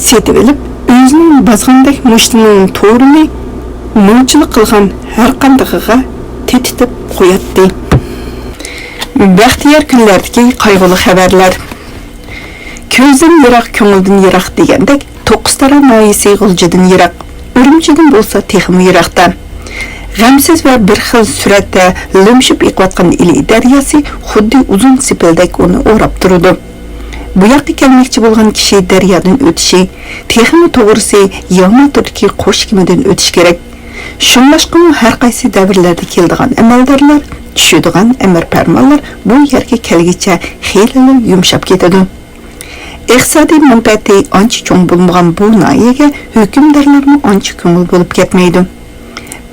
سېتىۋېلىپ، ئۆزىنىڭ بازغاندەك مۇشتىنىڭ تورىنى نوچىلىق قىلغان ھەرقاندىقىغا تېتىتىپ قوياتتى. بەختىيار كۈنلەردىكى قايغۇلۇق خەۋەرلەر. كۆزدىن يىراق، كۆڭۈلدىن يىراق دېگەندەك، توققۇزتارا ناھىيەسى غۇلجىدىن يىراق، ئۈرۈمچىدىن بولسا تېخىمۇ يىراقتا. غەمسىز ۋە بىر خىل سۈرئەتتە لۆمشۈپ ئېقىۋاتقان ئىلى دەرياسى خۇددى ئۇزۇن سېپىلدەك ئۇنى ئوراپ تۇرىدۇ. بۇ ياققا كەلمەكچى بولغان كىشى دەريادىن ئۆتۈشى، تېخىمۇ توغرىسى، ياماتۇردىكى قوش كېمىدىن ئۆتۈشى كېرەك. شۇڭلاشقىمۇ ھەر قايسى دەۋرلەردە كېلىدىغان ئەمەلدارلار، چۈشىدىغان ئەمىر پەرمانلار بۇ يەرگە كەلگىچە خېلىلا يۇمشاپ كېتىدۇ. ئىقتىسادىي مەنپەئەتى ئانچە چوڭ بولمىغان بۇ ناھىيەگە ھۆكۈمدارلارمۇ ئانچە كۆڭۈل بۆلۈپ كەتمەيدۇ.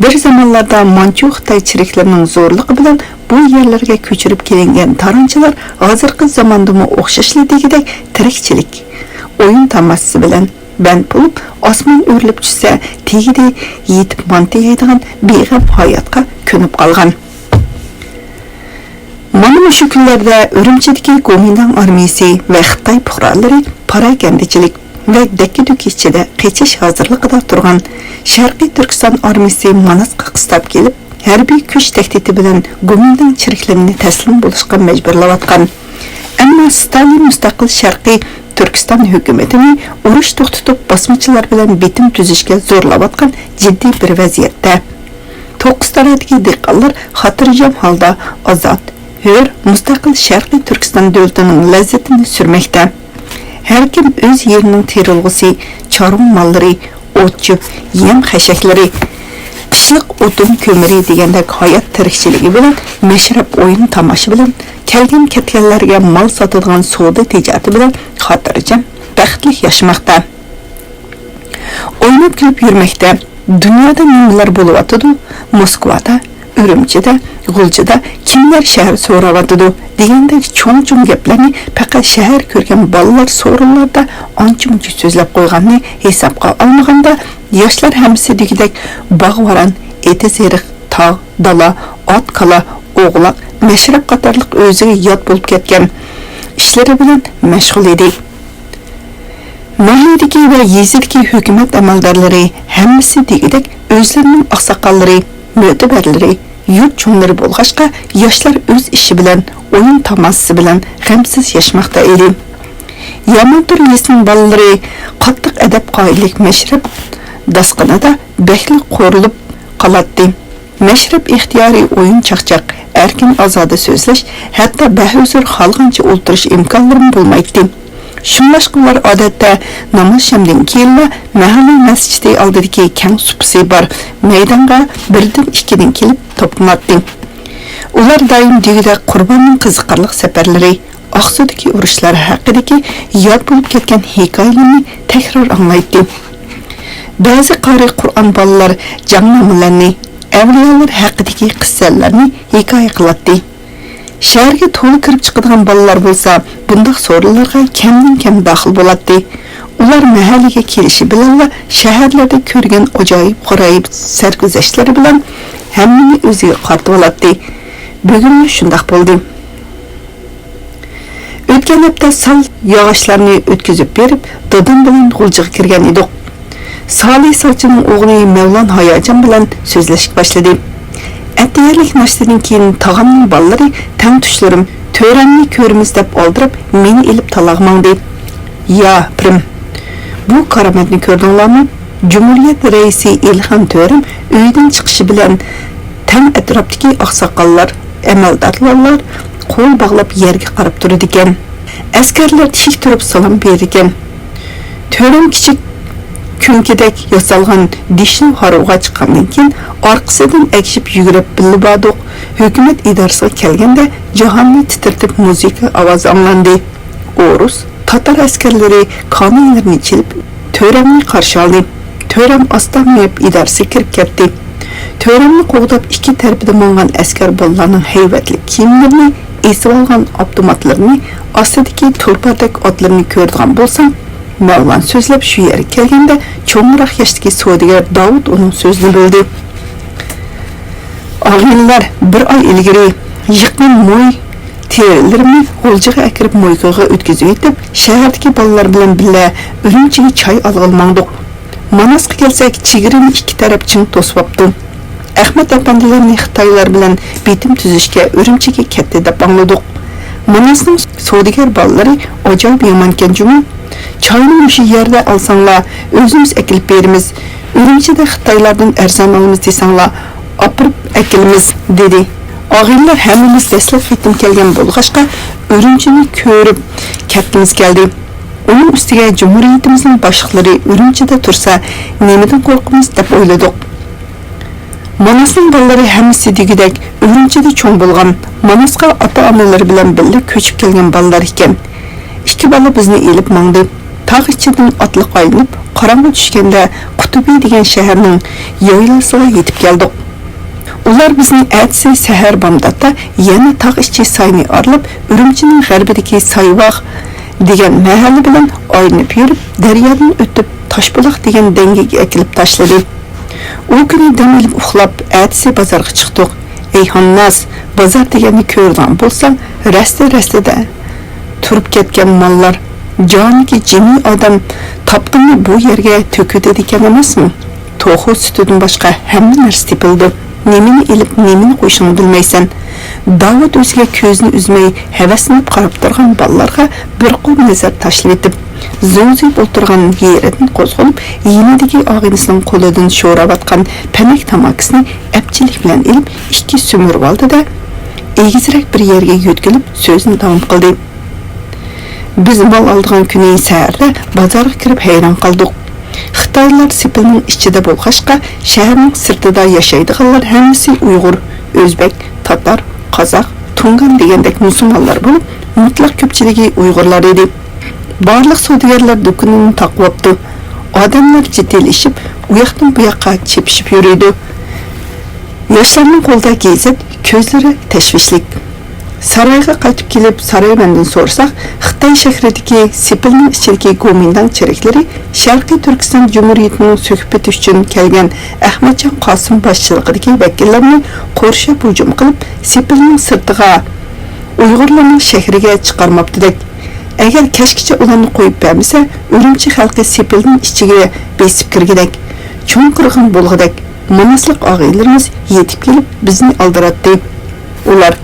بىر زامانلاردا مانچۇ خىتاي چېرىكلىرىنىڭ زورلۇقى بىلەن بۇ يەرلەرگە كۆچۈرۈپ كېلىنگەن تارانچىلار ھازىرقى زاماندىمۇ ئوخشاشلا دېگۈدەك تىرىكچىلىك، ئويۇن تاماشىسى بىلەن بەند بولۇپ، ئاسمان ئۆرۈلۈپ چۈشسە، تېگىدە يېتىپ مانتا يەيدىغان بىغەم ھاياتقا كۆنۈپ قالغان. مانا مۇشۇ كۈنلەردە ئۈرۈمچىدىكى گومىنداڭ ئارمىيىسى ۋە خىتاي پۇقرالىرى پاراكەندىچىلىك ۋە دەككە-دۈككە ئىچىدە قېچىش ھازىرلىقىدا تۇرغان شەرقىي تۈركىستان ئارمىيىسى ماناسقا قىستاپ كېلىپ، ھەربىي كۈچ تەھدىتى بىلەن گومىنداڭ چېرىكلىرىنى تەسلىم بولۇشقا مەجبۇرلاۋاتقان. ئەمما ستالىن مۇستەقىل شەرقىي تۈركىستان ھۆكۈمىتىنى ئۇرۇش توختىتىپ، باسمىچىلار بىلەن بېتىم تۈزۈشكە زورلاۋاتقان جىددىي بىر ۋەزىيەتتە. توققۇز تارادىكى دېھقانلار خاتىرجەم ھالدا ئازاد، ھۆر، مۇستەقىل شەرقىي تۈركىستان دۆلىتىنىڭ لەززىتىنى سۈرمەكتە. ھەركىم ئۆز يېرىنىڭ تېرىلغۇسى، چارۋا ماللىرى، ئوت-چۆپ، يەم-خەشەكلىرى، قىشلىق ئوتۇن كۆمۈرى دېگەندەك ھايات تىرىكچىلىكى بىلەن، مەشرەپ، ئويۇن-تاماشا بىلەن، كەلگەن-كەتكەنلەرگە مال ساتىدىغان سودا تىجارىتى بىلەن خاتىرجەم، بەختلىك ياشىماقتا. ئويناپ كۈلۈپ يۈرمەكتە. دۇنيادا نېمىلەر بولۇۋاتىدۇ؟ موسكۋادا، ئۈرۈمچىدە، غۇلجىدا كىملەر شەھەر سوراۋاتىدۇ؟ دېگەندەك چوڭ-چوڭ گەپلەرنى پەقەت شەھەر كۆرگەن بالىلار سورۇنلاردا ئانچە-مۇنچە سۆزلەپ قويغاننى ھېسابقا ئالمىغاندا، ياشلار ھەممىسى دېگۈدەك باغ-ۋاران، ئېتىز-ئېرىق، تاغ، دالا، ئات-كالا، ئوغلاق، مەشرەپ قاتارلىق ئۆزىگە يات بولۇپ كەتكەن ئىشلىرى بىلەن مەشغۇل ئىدى. ناھىيەدىكى ۋە يېزىدىكى ھۆكۈمەت ئەمەلدارلىرى ھەممىسى دېگۈدەك ئۆزلىرىنىڭ ئاقساقاللىرى، مۆتىبەرلىرى، يۇرت چوڭلىرى بولغاچقا، ياشلار ئۆز ئىشى بىلەن، ئويۇن تاماسىسى بىلەن غەمسىز ياشىماقتا ئىدى. يامانتۇر يېزىسىنىڭ بالىلىرى قاتتىق ئەدەپ-قائىدىلىك مەشرەپ داسقىنىدا بەكلا قورۇلۇپ قالاتتى. مەشرەپ ئىختىيارىي ئويۇن-چاقچاق، ئەركىن-ئازادە سۆزلەش، ھەتتا بەھۇزۇر خالىغانچە ئولتۇرۇش ئىمكانلىرىمۇ بولمايتتى. شۇڭلاشقا ئۇلار ئادەتتە ناماز-شامدىن كېيىنلا مەھەللە مەسچىتى ئالدىدىكى كەڭ سۇپىسى بار مەيدانغا بىردىن-ئىككىدىن كېلىپ توپلىناتتى. ئۇلار دائىم دېگۈدەك قۇرباننىڭ قىزىقارلىق سەپەرلىرى، ئاقسۇدىكى ئۇرۇشلار ھەققىدىكى ياد بولۇپ كەتكەن ھېكايىلەرنى تەكرار ئاڭلايتتى. بەزى قارىي قۇرئان بالىلار جەڭنامىلەرنى، ئەۋلىيالار ھەققىدىكى قىسسەلەرنى ھېكايە قىلاتتى. شەھەرگە تولا كىرىپ چىقىدىغان بالىلار بولسا بۇنداق سورۇنلارغا كەمدىن-كەم داخىل بولاتتى. ئۇلار مەھەللىگە كېلىشى بىلەنلا شەھەرلەردە كۆرگەن ئاجايىپ-غارايىپ سەرگۈزەشتلىرى بىلەن ھەممىنى ئۆزىگە قارىتىۋالاتتى. بۈگۈنمۇ شۇنداق بولدى. ئۆتكەن ھەپتە سال ياغاچلارنى ئۆتكۈزۈپ بېرىپ، دادام بىلەن غۇلجىغا كىرگەن ئىدۇق. سالى سالچىنىڭ ئوغلى مەۋلان ھاياجان بىلەن سۆزلەشكە باشلىدى. ئەتىگەنلىك ناشتىدىن كېيىن تاغامنىڭ بالىلىرى، تەڭتۇشلىرىم، تۆرەمنى كۆرىمىز دەپ ئالدىراپ، مېنى ئېلىپ تالاغا ماڭدى. يا، پىرىم، بۇ كارامەتنى كۆردۈڭلارمۇ؟ جۇمھۇرىيەت رەئىسى ئىلھام تۆرەم ئۆيدىن چىقىشى بىلەن تەڭ ئەتراپتىكى ئاقساقاللار، ئەمەلدارلار قول باغلاپ يەرگە قاراپ تۇرىدىكەن. ئەسكەرلەر تىك تۇرۇپ سالام بېرىدىكەن. تۆرەم كىچىك كۆڭكىدەك ياسالغان دىشنىۋ ھارۋىغا چىققاندىن كېيىن، ئارقىسىدىن ئەگىشىپ يۈگۈرۈپ بىللە باردۇق. ھۆكۈمەت ئىدارىسىغا كەلگەندە، جاھاننى تىترىتىپ مۇزىكا ئاۋازى ئاڭلاندى. ئورۇس، تاتار ئەسكەرلىرى كانايلىرىنى چېلىپ، تۆرەمنى قارشى ئالدى. تۆرەم ئاستا مېڭىپ ئىدارىسىگە كىرىپ كەتتى. تۆرەمنى قوغداپ ئىككى تەرىپىدە ماڭغان ئەسكەر بالىلارنىڭ ھەيۋەتلىك كىيىملىرىنى، ئېسىۋالغان ئاپتوماتلىرىنى، ئاستىدىكى تۇلپاردەك ئاتلىرىنى كۆرىدىغان بولساڭ، مەۋلان سۆزلەپ شۇ يەرگە كەلگەندە، چوڭراق ياشتىكى سودىگەر داۋۇت ئۇنىڭ سۆزىنى بۆلدى. ئاغىنىلەر، بىر ئاي ئىلگىرى يىققان موي تېرىلىرىمنى غۇلجىغا ئەكىرىپ مويكىغا ئۆتكۈزۈۋېتىپ، شەھەردىكى بالىلار بىلەن بىللە ئۈرۈمچىگە چاي ئالغىلى ماڭدۇق. ماناسقا كەلسەك، چېگرىنى ئىككى تەرەپ چىڭ توسۇۋاپتۇ. ئەخمەت ئەپەندىلەرنى خىتايلار بىلەن بېتىم تۈزۈشكە ئۈرۈمچىگە كەتتى دەپ ئاڭلىدۇق. ماناسنىڭ سودىگەر بالىلىرى ئاجايىپ يامانكەن جۇمۇ. چاينى مۇشۇ يەردە ئالساڭلار، ئۆزىمىز ئەكېلىپ بېرىمىز. ئۈرۈمچىدە خىتايلاردىن ئەرزان ئالىمىز دېسەڭلار، ئاپىرىپ ئەكېلىمىز، دېدى. ئاغىنىلەر ھەممىمىز دەسلەپ قېتىم كەلگەن بولغاچقا، ئۈرۈمچىنى كۆرۈپ كەتكۈمىز كەلدى. ئۇنىڭ ئۈستىگە جۇمھۇرىيىتىمىزنىڭ باشلىقلىرى ئۈرۈمچىدە تۇرسا، نېمىدىن قورقىمىز دەپ ئويلىدۇق. ماناسنىڭ بالىلىرى ھەممىسى دېگۈدەك ئۈرۈمچىدە چوڭ بولغان، ماناسقا ئاتا-ئانىلىرى بىلەن بىللە كۆچۈپ كەلگەن بالىلار ئىكەن. ئىككى بالا بىزنى ئېلىپ ماڭدى. تاغ ئىچىدىن ئاتلىق ئايلىنىپ، قاراڭغۇ چۈشكەندە قۇتۇبى دېگەن شەھەرنىڭ يايلىسىغا يېتىپ كەلدۇق. ئۇلار بىزنى ئەتىسى سەھەر بامداتتا يەنە تاغ ئىچى ساينى ئارىلاپ، ئۈرۈمچىنىڭ غەربىدىكى سايۋاغ دېگەن مەھەللە بىلەن ئايلىنىپ يۈرۈپ، دەريادىن ئۆتۈپ، تاشبۇلاق دېگەن دەڭگىگە ئەكېلىپ تاشلىدى. ئۇ كۈنى دەم ئېلىپ ئۇخلاپ، ئەتىسى بازارغا چىقتۇق. ئەي ھانناس، بازار دېگەننى كۆرىدىغان بولساڭ، رەستە-رەستىدە تۇرۇپ كەتكەن ماللار، جانىكى جىمى ئادەم تاپقىنىنى بۇ يەرگە تۆكۈۋېتىدىكەن ئەمەسمۇ؟ توخۇ سۈتىدىن باشقا ھەممە نەرسە تېپىلىدۇ. نېمىنى ئېلىپ، نېمىنى قويۇشۇڭنى بىلمەيسەن. داۋۇت ئۆزىگە كۆزىنى ئۈزمەي ھەۋەسلىنىپ قاراپ تۇرغان بالىلارغا بىر قۇر نەزەر تاشلىۋېتىپ، زوڭزىيىپ ئولتۇرغان يېرىدىن قوزغىلىپ، يېنىدىكى ئاغىنىسىنىڭ قولىدىن شوراۋاتقان پەنەك تاماكىسىنى ئەپچىللىك بىلەن ئېلىپ، ئىككى سۈمۈرۈۋالدى-دە، ئېگىزرەك بىر يەرگە يۆتكىلىپ، سۆزىنى داۋام قىلدى. بىز مال ئالىدىغان كۈنى سەھەردە بازارغا كىرىپ ھەيران قالدۇق. خىتايلار سېپىلنىڭ ئىچىدە بولغاچقا، شەھەرنىڭ سىرتىدا ياشايدىغانلار ھەممىسى ئۇيغۇر، ئۆزبەك، تاتار، قازاق، تۇڭگان دېگەندەك مۇسۇلمانلار بولۇپ، مۇتلەق كۆپچىلىكى ئۇيغۇرلار ئىدى. بارلىق سودىگەرلەر دۇكىنىنى تاقىۋاپتۇ. ئادەملەر جىددىيلىشىپ، ئۇياقتىن بۇياققا چېپىشىپ يۈرىدۇ. ياشلارنىڭ قولىدا گېزىت، كۆزلىرى تەشۋىشلىك. سارايغا قايتىپ كېلىپ، سارايمەندىن سورىساق، خىتاي شەھىرىدىكى سېپىلنىڭ ئىچىدىكى گومىنداڭ چېرىكلىرى شەرقىي تۈركىستان جۇمھۇرىيىتىنىڭ سۆھبىتى ئۈچۈن كەلگەن ئەخمەتجان قاسىم باشچىلىقىدىكى ۋەكىللەرنى قورشاپ ھۇجۇم قىلىپ، سېپىلنىڭ سىرتىغا، ئۇيغۇرلارنىڭ شەھىرىگە چىقارماپتىدەك. ئەگەر كەچكىچە ئۇلارنى قويۇپ بەرمىسە، ئۈرۈمچى خەلقى سېپىلدىن ئىچىگە بېسىپ كىرگۈدەك، چوڭ قىرغىن بولغۇدەك، ماناسلىق ئاغىنىلىرىمىز يېتىپ كېلىپ بىزنى ئالدىراتتى. ئۇلار،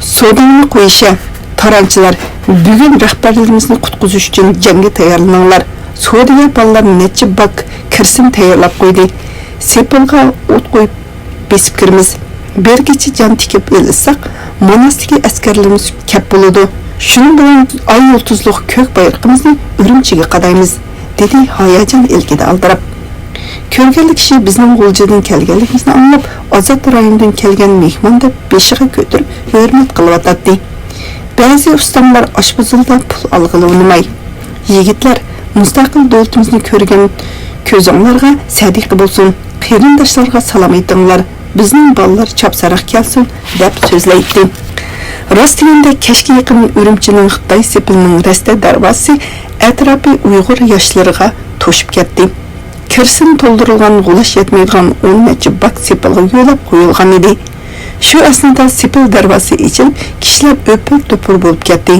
«سوداڭنى قويۇشە، تارانچىلار، بۈگۈن رەھبەرلىرىمىزنى قۇتقۇزۇش ئۈچۈن جەڭگە تەييارلىنىڭلار.» سودىگەر بالىلار نەچچە باك كىرسىن تەييارلاپ قويدى. سېپىلغا ئوت قويۇپ، بېسىپ كىرىمىز. بىر كېچە جان تىكىپ ئېلىشساق، ماناستىكى ئەسكەرلىرىمىز كەپ بولىدۇ. شۇنىڭ بىلەن ئاي يۇلتۇزلۇق كۆك بايرىقىمىزنى ئۈرۈمچىگە قادايمىز، دېدى ھاياجان ئىلكىدە ئالدىراپ. كۆرگەنلا كىشى بىزنىڭ غۇلجىدىن كەلگەنلىكىمىزنى ئاڭلاپ، ئازاد رايوندىن كەلگەن مېھمان دەپ بېشىغا كۆتۈرۈپ ھۆرمەت قىلىۋاتاتتى. بەزى ئۇستاملار ئاشپۇزۇلدا پۇل ئالغىلى ئۇنىماي، «يىگىتلەر، مۇستەقىل دۆلىتىمىزنى كۆرگەن كۆزۈڭلارغا سەدىقە بولسۇن، قېرىنداشلارغا سالام ئېيتىڭلار، بىزنىڭ بالىلار چاپسانراق كەلسۇن» دەپ سۆزلەيتتى. راست دېگەندە، كەچكە يېقىن ئۈرۈمچىنىڭ خىتاي سېپىلىنىڭ رەستە دەرۋازىسى ئەتراپى ئۇيغۇر ياشلىرىغا توشۇپ كەتتى. كىرسىن تولدۇرۇلغان غۇلاچ يەتمەيدىغان ئون نەچچە باك سېپىلغا يۆلەپ قويۇلغان ئىدى. شۇ ئەسنادا سېپىل دەرۋازىسى ئېچىلىپ، كىشىلەر ئۆپۈر-توپۇر بولۇپ كەتتى.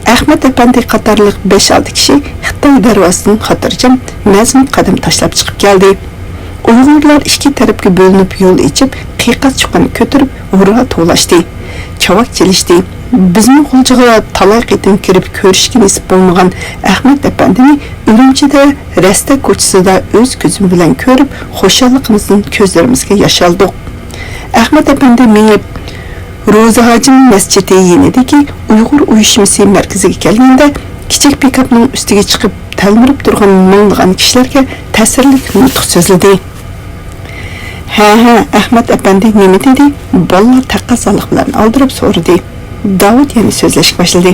ئەخمەت ئەپەندى قاتارلىق بەش-ئالتە كىشى خىتاي دەرۋازىسىدىن خاتىرجەم، مەزمۇت قەدەم تاشلاپ چىقىپ كەلدى. ئۇيغۇرلار ئىككى تەرەپكە بۆلۈنۈپ يول ئېچىپ، قىيقاس-چۇقان كۆتۈرۈپ، ھۇررا توۋلاشتى، چاۋاك چېلىشتى. بىزمۇ غۇلجىغا تالاي قېتىم كىرىپ كۆرۈشكە نېسىپ بولمىغان ئەخمەت ئەپەندىنى ئۈرۈمچىدە رەستە كوچىسىدا ئۆز كۆزۈم بىلەن كۆرۈپ، خۇشاللىقىمىزدىن كۆزلىرىمىزگە ياش ئالدۇق. ئەخمەت ئەپەندى مېڭىپ، روزى ھاجىم مەسچىتى يېنىدىكى ئۇيغۇر ئۇيۇشمىسى مەركىزىگە كەلگەندە، كىچىك پىكاپنىڭ ئۈستىگە چىقىپ، تەلمۈرۈپ تۇرغان مىڭلىغان كىشىلەرگە تەسىرلىك نۇتۇق سۆزلىدى. «ھە، ھە، ئەخمەت ئەپەندى نېمە دېدى؟» بالىلار تەقەززالىق بىلەن ئالدىراپ سورىدى. داۋۇت يەنە سۆزلەشكە باشلىدى.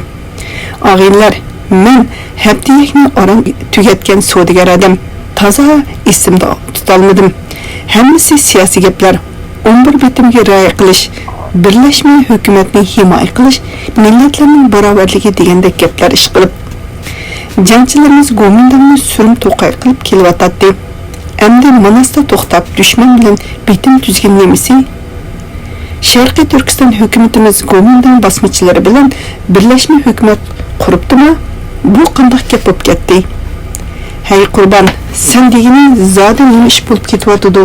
«ئاغىنىلەر، مەن ھەپتىيەكنى ئاران تۈگەتكەن سودىگەر ئادەم. تازا ئېسىمدە تۇتالمىدىم. ھەممىسى سىياسىي گەپلەر. ئون بىر بېتىمگە رىئايە قىلىش، بىرلەشمە ھۆكۈمەتنى ھىمايە قىلىش، مىللەتلەرنىڭ باراۋەرلىكى دېگەندەك گەپلەر ئىشقىلىپ. جەڭچىلىرىمىز گومىنداڭنى سۈرۈم توقاي قىلىپ كېلىۋاتاتتى. ئەمدى ماناستا توختاپ، دۈشمەن بىلەن بېتىم تۈزگىنى نېمىسى؟ شەرقىي تۈركىستان ھۆكۈمىتىمىز گومىنداڭ باسمىچىلىرى بىلەن بىرلەشمە ھۆكۈمەت قۇرۇپتىما؟ بۇ قانداق گەپ بولۇپ كەتتى؟» «ھەي قۇربان، سەن دېگىنى زادى نېمە ئىش بولۇپ كېتىۋاتىدۇ؟»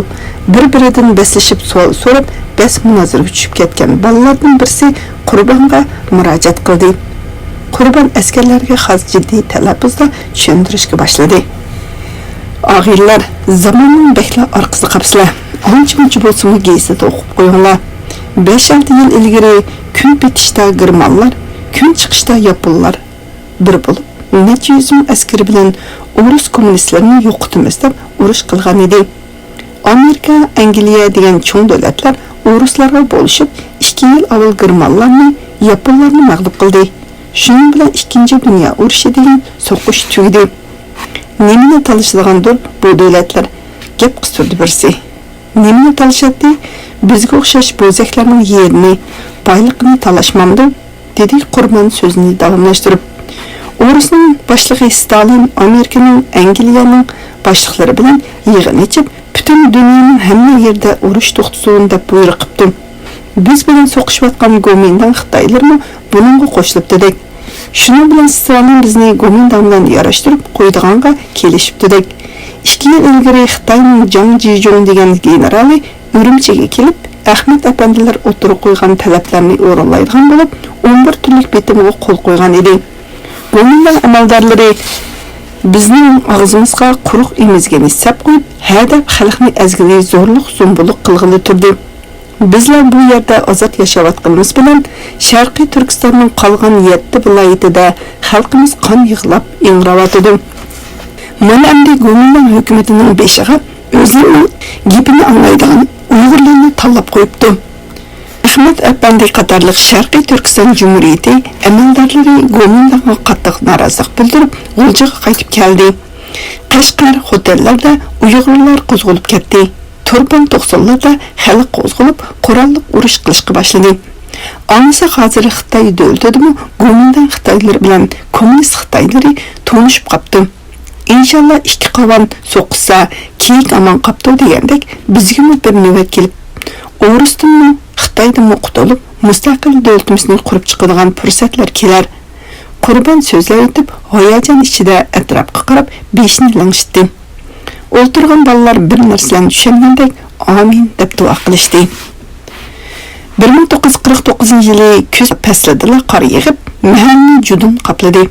بىر-بىرىدىن بەسلىشىپ سوئال سوراپ، بەس مۇنازىرىگە چۈشۈپ كەتكەن بالىلاردىن بىرسى قۇربانغا مۇراجىئەت قىلدى. قۇربان ئەسكەرلەرگە خاس جىددىي تەلەپپۇزدا چۈشەندۈرۈشكە باشلىدى. ئاغىنىلەر، زاماننىڭ بەكلا ئارقىسىدا قاپسىلەر. ئانچە-مۇنچە بولسىمۇ گېزىت ئوقۇپ قويۇڭلار. بەش-ئالتە يىل ئىلگىرى كۈن پېتىشتا گېرمانلار، كۈن چىقىشتا ياپونلار بىر بولۇپ، نەچچە يۈز مىڭ ئەسكىرى بىلەن ئورۇس كوممۇنىستلىرىنى يوقىتىمىز دەپ ئۇرۇش قىلغان ئىدى. ئامېرىكا، ئەنگلىيە دېگەن چوڭ دۆلەتلەر ئورۇسلارغا بولۇشۇپ، ئىككى يىل ئاۋۋال گېرمانلارنى، ياپونلارنى مەغلۇپ قىلدى. شۇنىڭ بىلەن ئىككىنچى دۇنيا ئۇرۇشى دېگەن سوقۇش تۈگىدى. نېمىنى تالىشىدىغاندۇر بۇ دۆلەتلەر؟ گەپ قىستۇردى بىرسى. نېمىنى تالىشاتتى؟ بىزگە ئوخشاش بوزەكلەرنىڭ يېرىنى، بايلىقىنى تالاشمامدۇ؟ دېدى قۇربان سۆزىنى داۋاملاشتۇرۇپ. ئورۇسنىڭ باشلىقى ستالىن ئامېرىكىنىڭ، ئەنگلىيەنىڭ باشلىقلىرى بىلەن يىغىن ئېچىپ، پۈتۈن دۇنيانىڭ ھەممە يېرىدە ئۇرۇش توختىسۇن دەپ بۇيرۇق قىپتۇ. بىز بىلەن سوقۇشۇۋاتقان گومىنداڭ خىتايلىرىمۇ بۇنىڭغا قوشۇلۇپتىدەك. شۇنىڭ بىلەن ستالىن بىزنى گومىنداڭ بىلەن ياراشتۇرۇپ قويىدىغانغا كېلىشىپتىدەك. ئىككى يىل ئىلگىرى خىتاينىڭ جاڭ جىجۇڭ دېگەن گېنېرالى ئۈرۈمچىگە كېلىپ، ئەخمەت ئەپەندىلەر ئوتتۇرىغا قويغان تەلەپلەرنى ئورۇنلايدىغان بولۇپ، ئون بىر تۈرلۈك بېتىمغا قول قويغان ئىدى. گومىنداڭ ئەمەلدارلىرى بىزنىڭ ئاغزىمىزغا قۇرۇق ئېمىزگىنى سەپ قويۇپ، ھە دەپ خەلقنى ئەزگىلى، زورلۇق-زومبۇلۇق قىلغىلى تۇردى. بىزلەر بۇ يەردە ئازاد ياشاۋاتقىنىمىز بىلەن، شەرقىي تۈركىستاننىڭ قالغان يەتتە ۋىلايىتىدە خەلقىمىز قان يىغلاپ ئىڭراۋاتىدۇ. مانا ئەمدى گومىنداڭ ھۆكۈمىتىنىڭ بېشىغا ئۆزلىرىنىڭ گېپىنى ئاڭلايدىغان ئۇيغۇرلارنى تاللاپ قويۇپتۇ. ئەخمەت ئەپەندى قاتارلىق شەرقىي تۈركىستان جۇمھۇرىيىتى ئەمەلدارلىرى گومىنداڭغا قاتتىق نارازىلىق بىلدۈرۈپ، غۇلجىغا قايتىپ كەلدى. قەشقەر، خوتەنلەردە ئۇيغۇرلار قوزغىلىپ كەتتى. تۇرپان توقسانلاردا خەلق قوزغىلىپ، قوراللىق ئۇرۇش قىلىشقا باشلىدى. ئاڭلىساق، ھازىر خىتاي دۆلىتىدىمۇ گومىنداڭ خىتايلىرى بىلەن كوممۇنىست خىتايلىرى تونۇشۇپ قاپتۇ. ئىنشاللا، ئىككى قاۋان سوقۇشسا، كېيىك ئامان قاپتۇ دېگەندەك، بىزگىمۇ بىر نۆۋەت كېلىپ، ئورۇستىنمۇ، خىتايدىنمۇ قۇتۇلۇپ، مۇستەقىل دۆلىتىمىزنى قۇرۇپ چىقىدىغان پۇرسەتلەر كېلەر. قۇربان سۆزلەۋېتىپ، ھاياجان ئىچىدە ئەتراپقا قاراپ بېشىنى لىڭشىتتى. ئولتۇرغان بالىلار بىر نەرسىلەرنى چۈشەنگەندەك، ئامىن دەپ دۇئا قىلىشتى. بىر مىڭ توققۇز يۈز قىرىق توققۇزىنچى يىلى كۈز پەسلىدىلا قار يېغىپ، مەھەللىنى جۇدۇن قاپلىدى.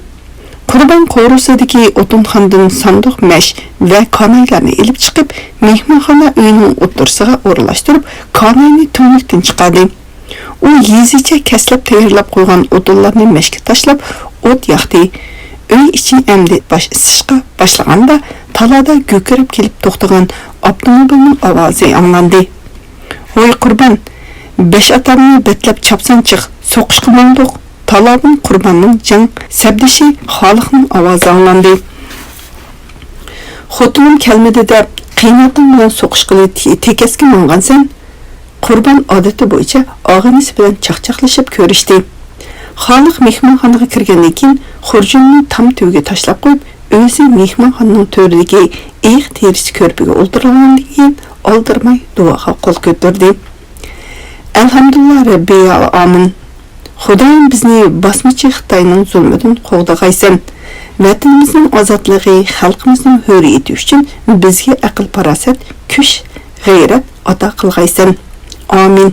قۇربان قورۇسىدىكى ئوتۇنخانىدىن ساندۇق مەش ۋە كانايلارنى ئېلىپ چىقىپ، مېھمانخانا ئۆيىنىڭ ئوتتۇرىسىغا ئورۇنلاشتۇرۇپ، كاناينى تۈڭلۈكتىن چىقاردى. ئۇ يېزىچە كەسلەپ تەييارلاپ قويغان ئودۇنلارنى مەشكە تاشلاپ، ئوت ياقتى. ئۆي ئىچى ئەمدى باش ئىسسىشقا باشلىغاندا، تالادا گۈكىرەپ كېلىپ توختىغان ئاپتوموبىلنىڭ ئاۋازى ئاڭلاندى. ھوي قۇربان، بەش ئاتارنى بەتلەپ چاپسان چىق، سوقۇشقا ماڭدۇق. تالادىن قۇرباننىڭ جىڭ سەپدىشى خالىقنىڭ ئاۋازى ئاڭلاندى. خوتۇنۇم كەلمىدى دەپ، قېيىنئاتاڭ بىلەن سوقۇشقىلى تې-، تېكەسكە ماڭغانسەن؟ قۇربان ئادىتى بويىچە ئاغىنىسى بىلەن چاقچاقلىشىپ كۆرۈشتى. خالىق مېھمانخانىغا كىرگەندىن كېيىن، خۇرجۇننى تام تۈۋىگە تاشلاپ قويۇپ، ئۆزى مېھمانخانىنىڭ تۆرىدىكى ئېيىق تېرىسى كۆرپىگە ئولتۇرغاندىن كېيىن، ئالدىرىماي دۇئاغا قول كۆتۈردى. ئەلھەمدۇلىللا رەببىل ئامىن. خۇدايىم بىزنى باسمىچى خىتاينىڭ زۇلمىدىن قوغدىغايسەن. ۋەتىنىمىزنىڭ ئازادلىقى، خەلقىمىزنىڭ ھۆرىيىتى ئۈچۈن بىزگە ئەقىل-پاراسەت، كۈچ، غەيرەت ئاتا قىلغايسەن. ئامىن.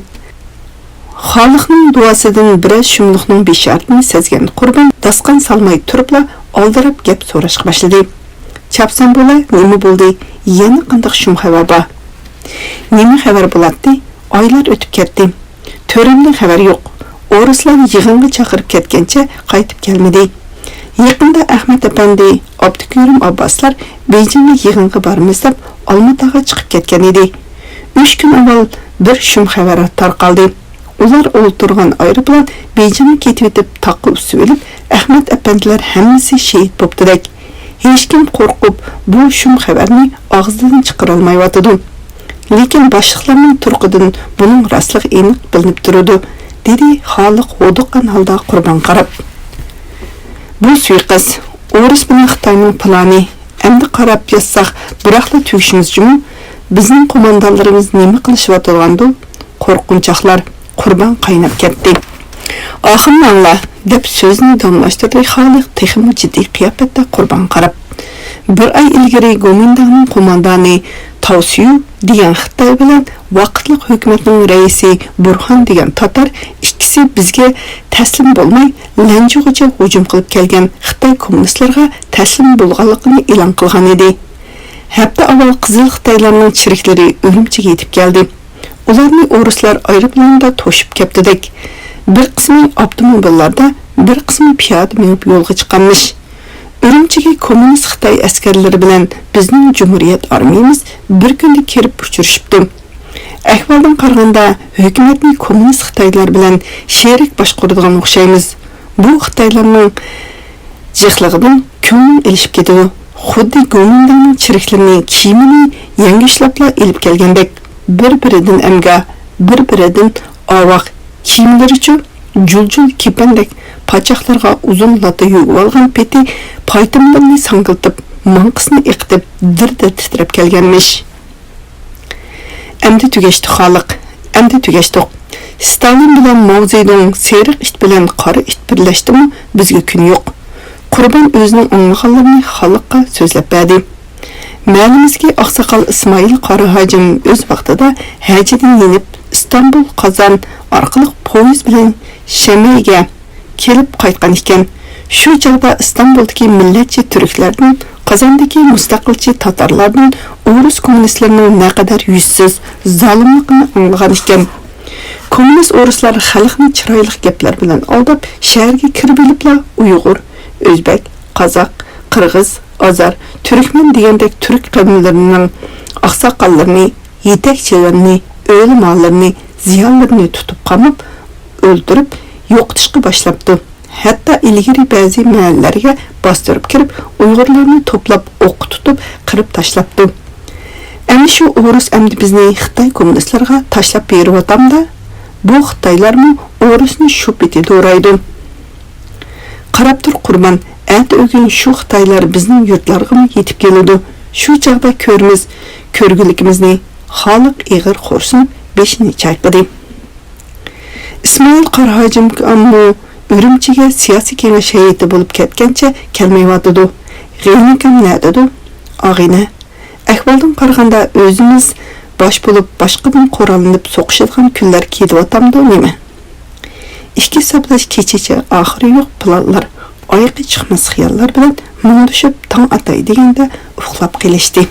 خالىقنىڭ دۇئاسىدىن بىرەر شۇملۇقنىڭ بېشارىتىنى سەزگەن قۇربان داستىخان سالماي تۇرۇپلا ئالدىراپ گەپ سوراشقا باشلىدى. چاپسان بولا، نېمە بولدى؟ يەنە قانداق شۇم خەۋەر بار؟ نېمە خەۋەر بولاتتى؟ ئايلار ئۆتۈپ كەتتى. تۆرەمدىن خەۋەر يوق. ئورۇسلار يىغىنغا چاقىرىپ كەتكەنچە قايتىپ كەلمىدى. يېقىندا ئەخمەت ئەپەندى، ئابدۇكېرىم ئابباسلار بېيجىڭغا يىغىنغا بارىمىز دەپ ئالماتاغا چىقىپ كەتكەن ئىدى. ئۈچ كۈن ئاۋۋال بىر شۇم خەۋەر تارقالدى. ئۇلار ئولتۇرغان ئايروپىلان بېيجىڭغا كېتىۋېتىپ، تاغقا ئۈسۈۋېلىپ، ئەخمەت ئەپەندىلەر ھەممىسى شېھىت بوپتىدەك. ھېچكىم قورقۇپ، بۇ شۇم خەۋەرنى ئاغزىدىن چىقىرالمايۋاتىدۇ. لېكىن باشلىقلارنىڭ تۇرقىدىن بۇنىڭ راستلىقى ئېنىق بىلىنىپ تۇرىدۇ، دېدى خالىق ھودۇققان ھالدا قۇربانغا قاراپ. بۇ سۇيىقەست، ئورۇس بىلەن خىتاينىڭ پىلانى. ئەمدى قاراپ ياتساق، بىراقلا تۈگىشىمىز جۇمۇ. بىزنىڭ قوماندانلىرىمىز نېمە قىلىشىۋاتىدىغاندۇ؟ قورقۇنچاقلار. قۇربان قايناپ كەتتى. ئاخىرىنى ئاڭلا، دەپ سۆزىنى داۋاملاشتۇردى خالىق تېخىمۇ جىددىي قىياپەتتە قۇربانغا قاراپ. بىر ئاي ئىلگىرى گومىنداڭنىڭ قوماندانى تاۋسيۇ دېگەن خىتاي بىلەن ۋاقىتلىق ھۆكۈمەتنىڭ رەئىسى بۇرھان دېگەن تاتار ئىككىسى بىزگە تەسلىم بولماي، لەنجۇغىچە ھۇجۇم قىلىپ كەلگەن خىتاي كوممۇنىستلىرىغا تەسلىم بولغانلىقىنى ئېلان قىلغان ئىدى. ھەپتە ئاۋۋال قىزىل خىتايلارنىڭ چېرىكلىرى ئۈرۈمچىگە يېتىپ كەلدى. ئۇلارنى ئورۇسلار ئايروپىلاندا توشۇپ كەپتىدەك. بىر قىسمى ئاپتوموبىللاردا، بىر قىسمى پىيادە مېڭىپ يولغا چىققانمىش. ئۈرۈمچىگە كوممۇنىست خىتاي ئەسكەرلىرى بىلەن بىزنىڭ جۇمھۇرىيەت ئارمىيىمىز بىر كۈندە كىرىپ ئۇچرىشىپتۇ. ئەھۋالدىن قارىغاندا، ھۆكۈمەتنى كوممۇنىست خىتايلار بىلەن شېرىك باشقۇرىدىغان ئوخشايمىز. بۇ خىتايلارنىڭ جىقلىقىدىن كۆڭلۈم ئېلىشىپ كېتىدۇ. خۇددى گومىنداڭنىڭ چېرىكلىرىنى كىيىمىنى يەڭگۈشلەپلا ئېلىپ كەلگەندەك، بىر-بىرىدىن ئەمگە، بىر-بىرىدىن ئاۋاق، كىيىملىرىچۇ جۇل-جۇل كېپەندەك پاچاقلىرىغا ئۇزۇن لاتا يۆگىۋالغان پېتى پايتىملىرىنى ساڭگىلىتىپ، ماڭقىسىنى ئېقىتىپ، دىر-دىر تىترەپ كەلگەنمىش. ئەمدى تۈگەشتى خالىق، ئەمدى تۈگەشتۇق. ستالىن بىلەن ماۋ زېدۇڭ سېرىق ئىت بىلەن قارا ئىت بىرلەشتىمۇ، بىزگە كۈن يوق. قۇربان ئۆزىنىڭ ئاڭلىغانلىرىنى خالىققا سۆزلەپ بەردى. مەھەللىمىزدىكى ئاقساقال ئىسمائىل قارا ھاجىم ئۆز ۋاقتىدا ھەجىدىن يېنىپ، ئىستانبۇل، قازان ئارقىلىق پويىز بىلەن شەمەيگە كېلىپ قايتقان ئىكەن. شۇ چاغدا ئىستانبۇلدىكى مىللەتچى تۈركلەردىن، قازاندىكى مۇستەقىلچى تاتارلاردىن ئورۇس كوممۇنىستلىرىنىڭ نەقەدەر يۈزسىز، زالىملىقىنى ئاڭلىغان ئىكەن. كوممۇنىست ئورۇسلار خەلقنى چىرايلىق گەپلەر بىلەن ئالداپ، شەھەرگە كىرىۋېلىپلا ئۇيغۇر، ئۆزبەك، قازاق، قىرغىز، ئازار، تۈركمەن دېگەندەك تۈرك قەۋملىرىنىڭ ئاقساقاللىرىنى، يېتەكچىلىرىنى، ئۆلىمالىرىنى، زىيالىيلىرىنى تۇتۇپ قاماپ، ئۆلتۈرۈپ يوقىتىشقا باشلاپتۇ. ھەتتا ئىلگىرى بەزى مەھەللىلەرگە باستۇرۇپ كىرىپ، ئۇيغۇرلارنى توپلاپ ئوققا تۇتۇپ قىرىپ تاشلاپتۇ. ئەمدى شۇ ئورۇس ئەمدى بىزنى خىتاي كوممۇنىستلىرىغا تاشلاپ بېرىۋاتامدا، بۇ خىتايلارمۇ ئورۇسنى شۇ پېتى دورايدۇ. قاراپ تۇر قۇربان، ئەتە ئۆگۈن شۇ خىتايلار بىزنىڭ يۇرتلارغىمۇ يېتىپ كېلىدۇ. شۇ چاغدا كۆرىمىز كۆرگۈلۈكىمىزنى. خالىق ئېغىر خورسىنىپ بېشىنى چايقىدى. ئىسمائىل قارا ھاجىممۇ ئۈرۈمچىگە سىياسىي كېڭەش ھەيئىتى بولۇپ كەتكەنچە كەلمەيۋاتىدۇ. غېنىكام نەدىدۇ؟ ئاغىنە، ئەھۋالدىن قارىغاندا ئۆزىمىز باش بولۇپ باشقىدىن قوراللىنىپ سوقۇشىدىغان كۈنلەر كېلىۋاتامدۇ نېمە؟ ئىككى ھېسابلاش كېچىچە ئاخىرى يوق پىلانلار، ئايىقى چىقماس خىياللار بىلەن مۇڭدىشىپ تاڭ ئاتاي دېگەندە ئۇخلاپ قېلىشتى.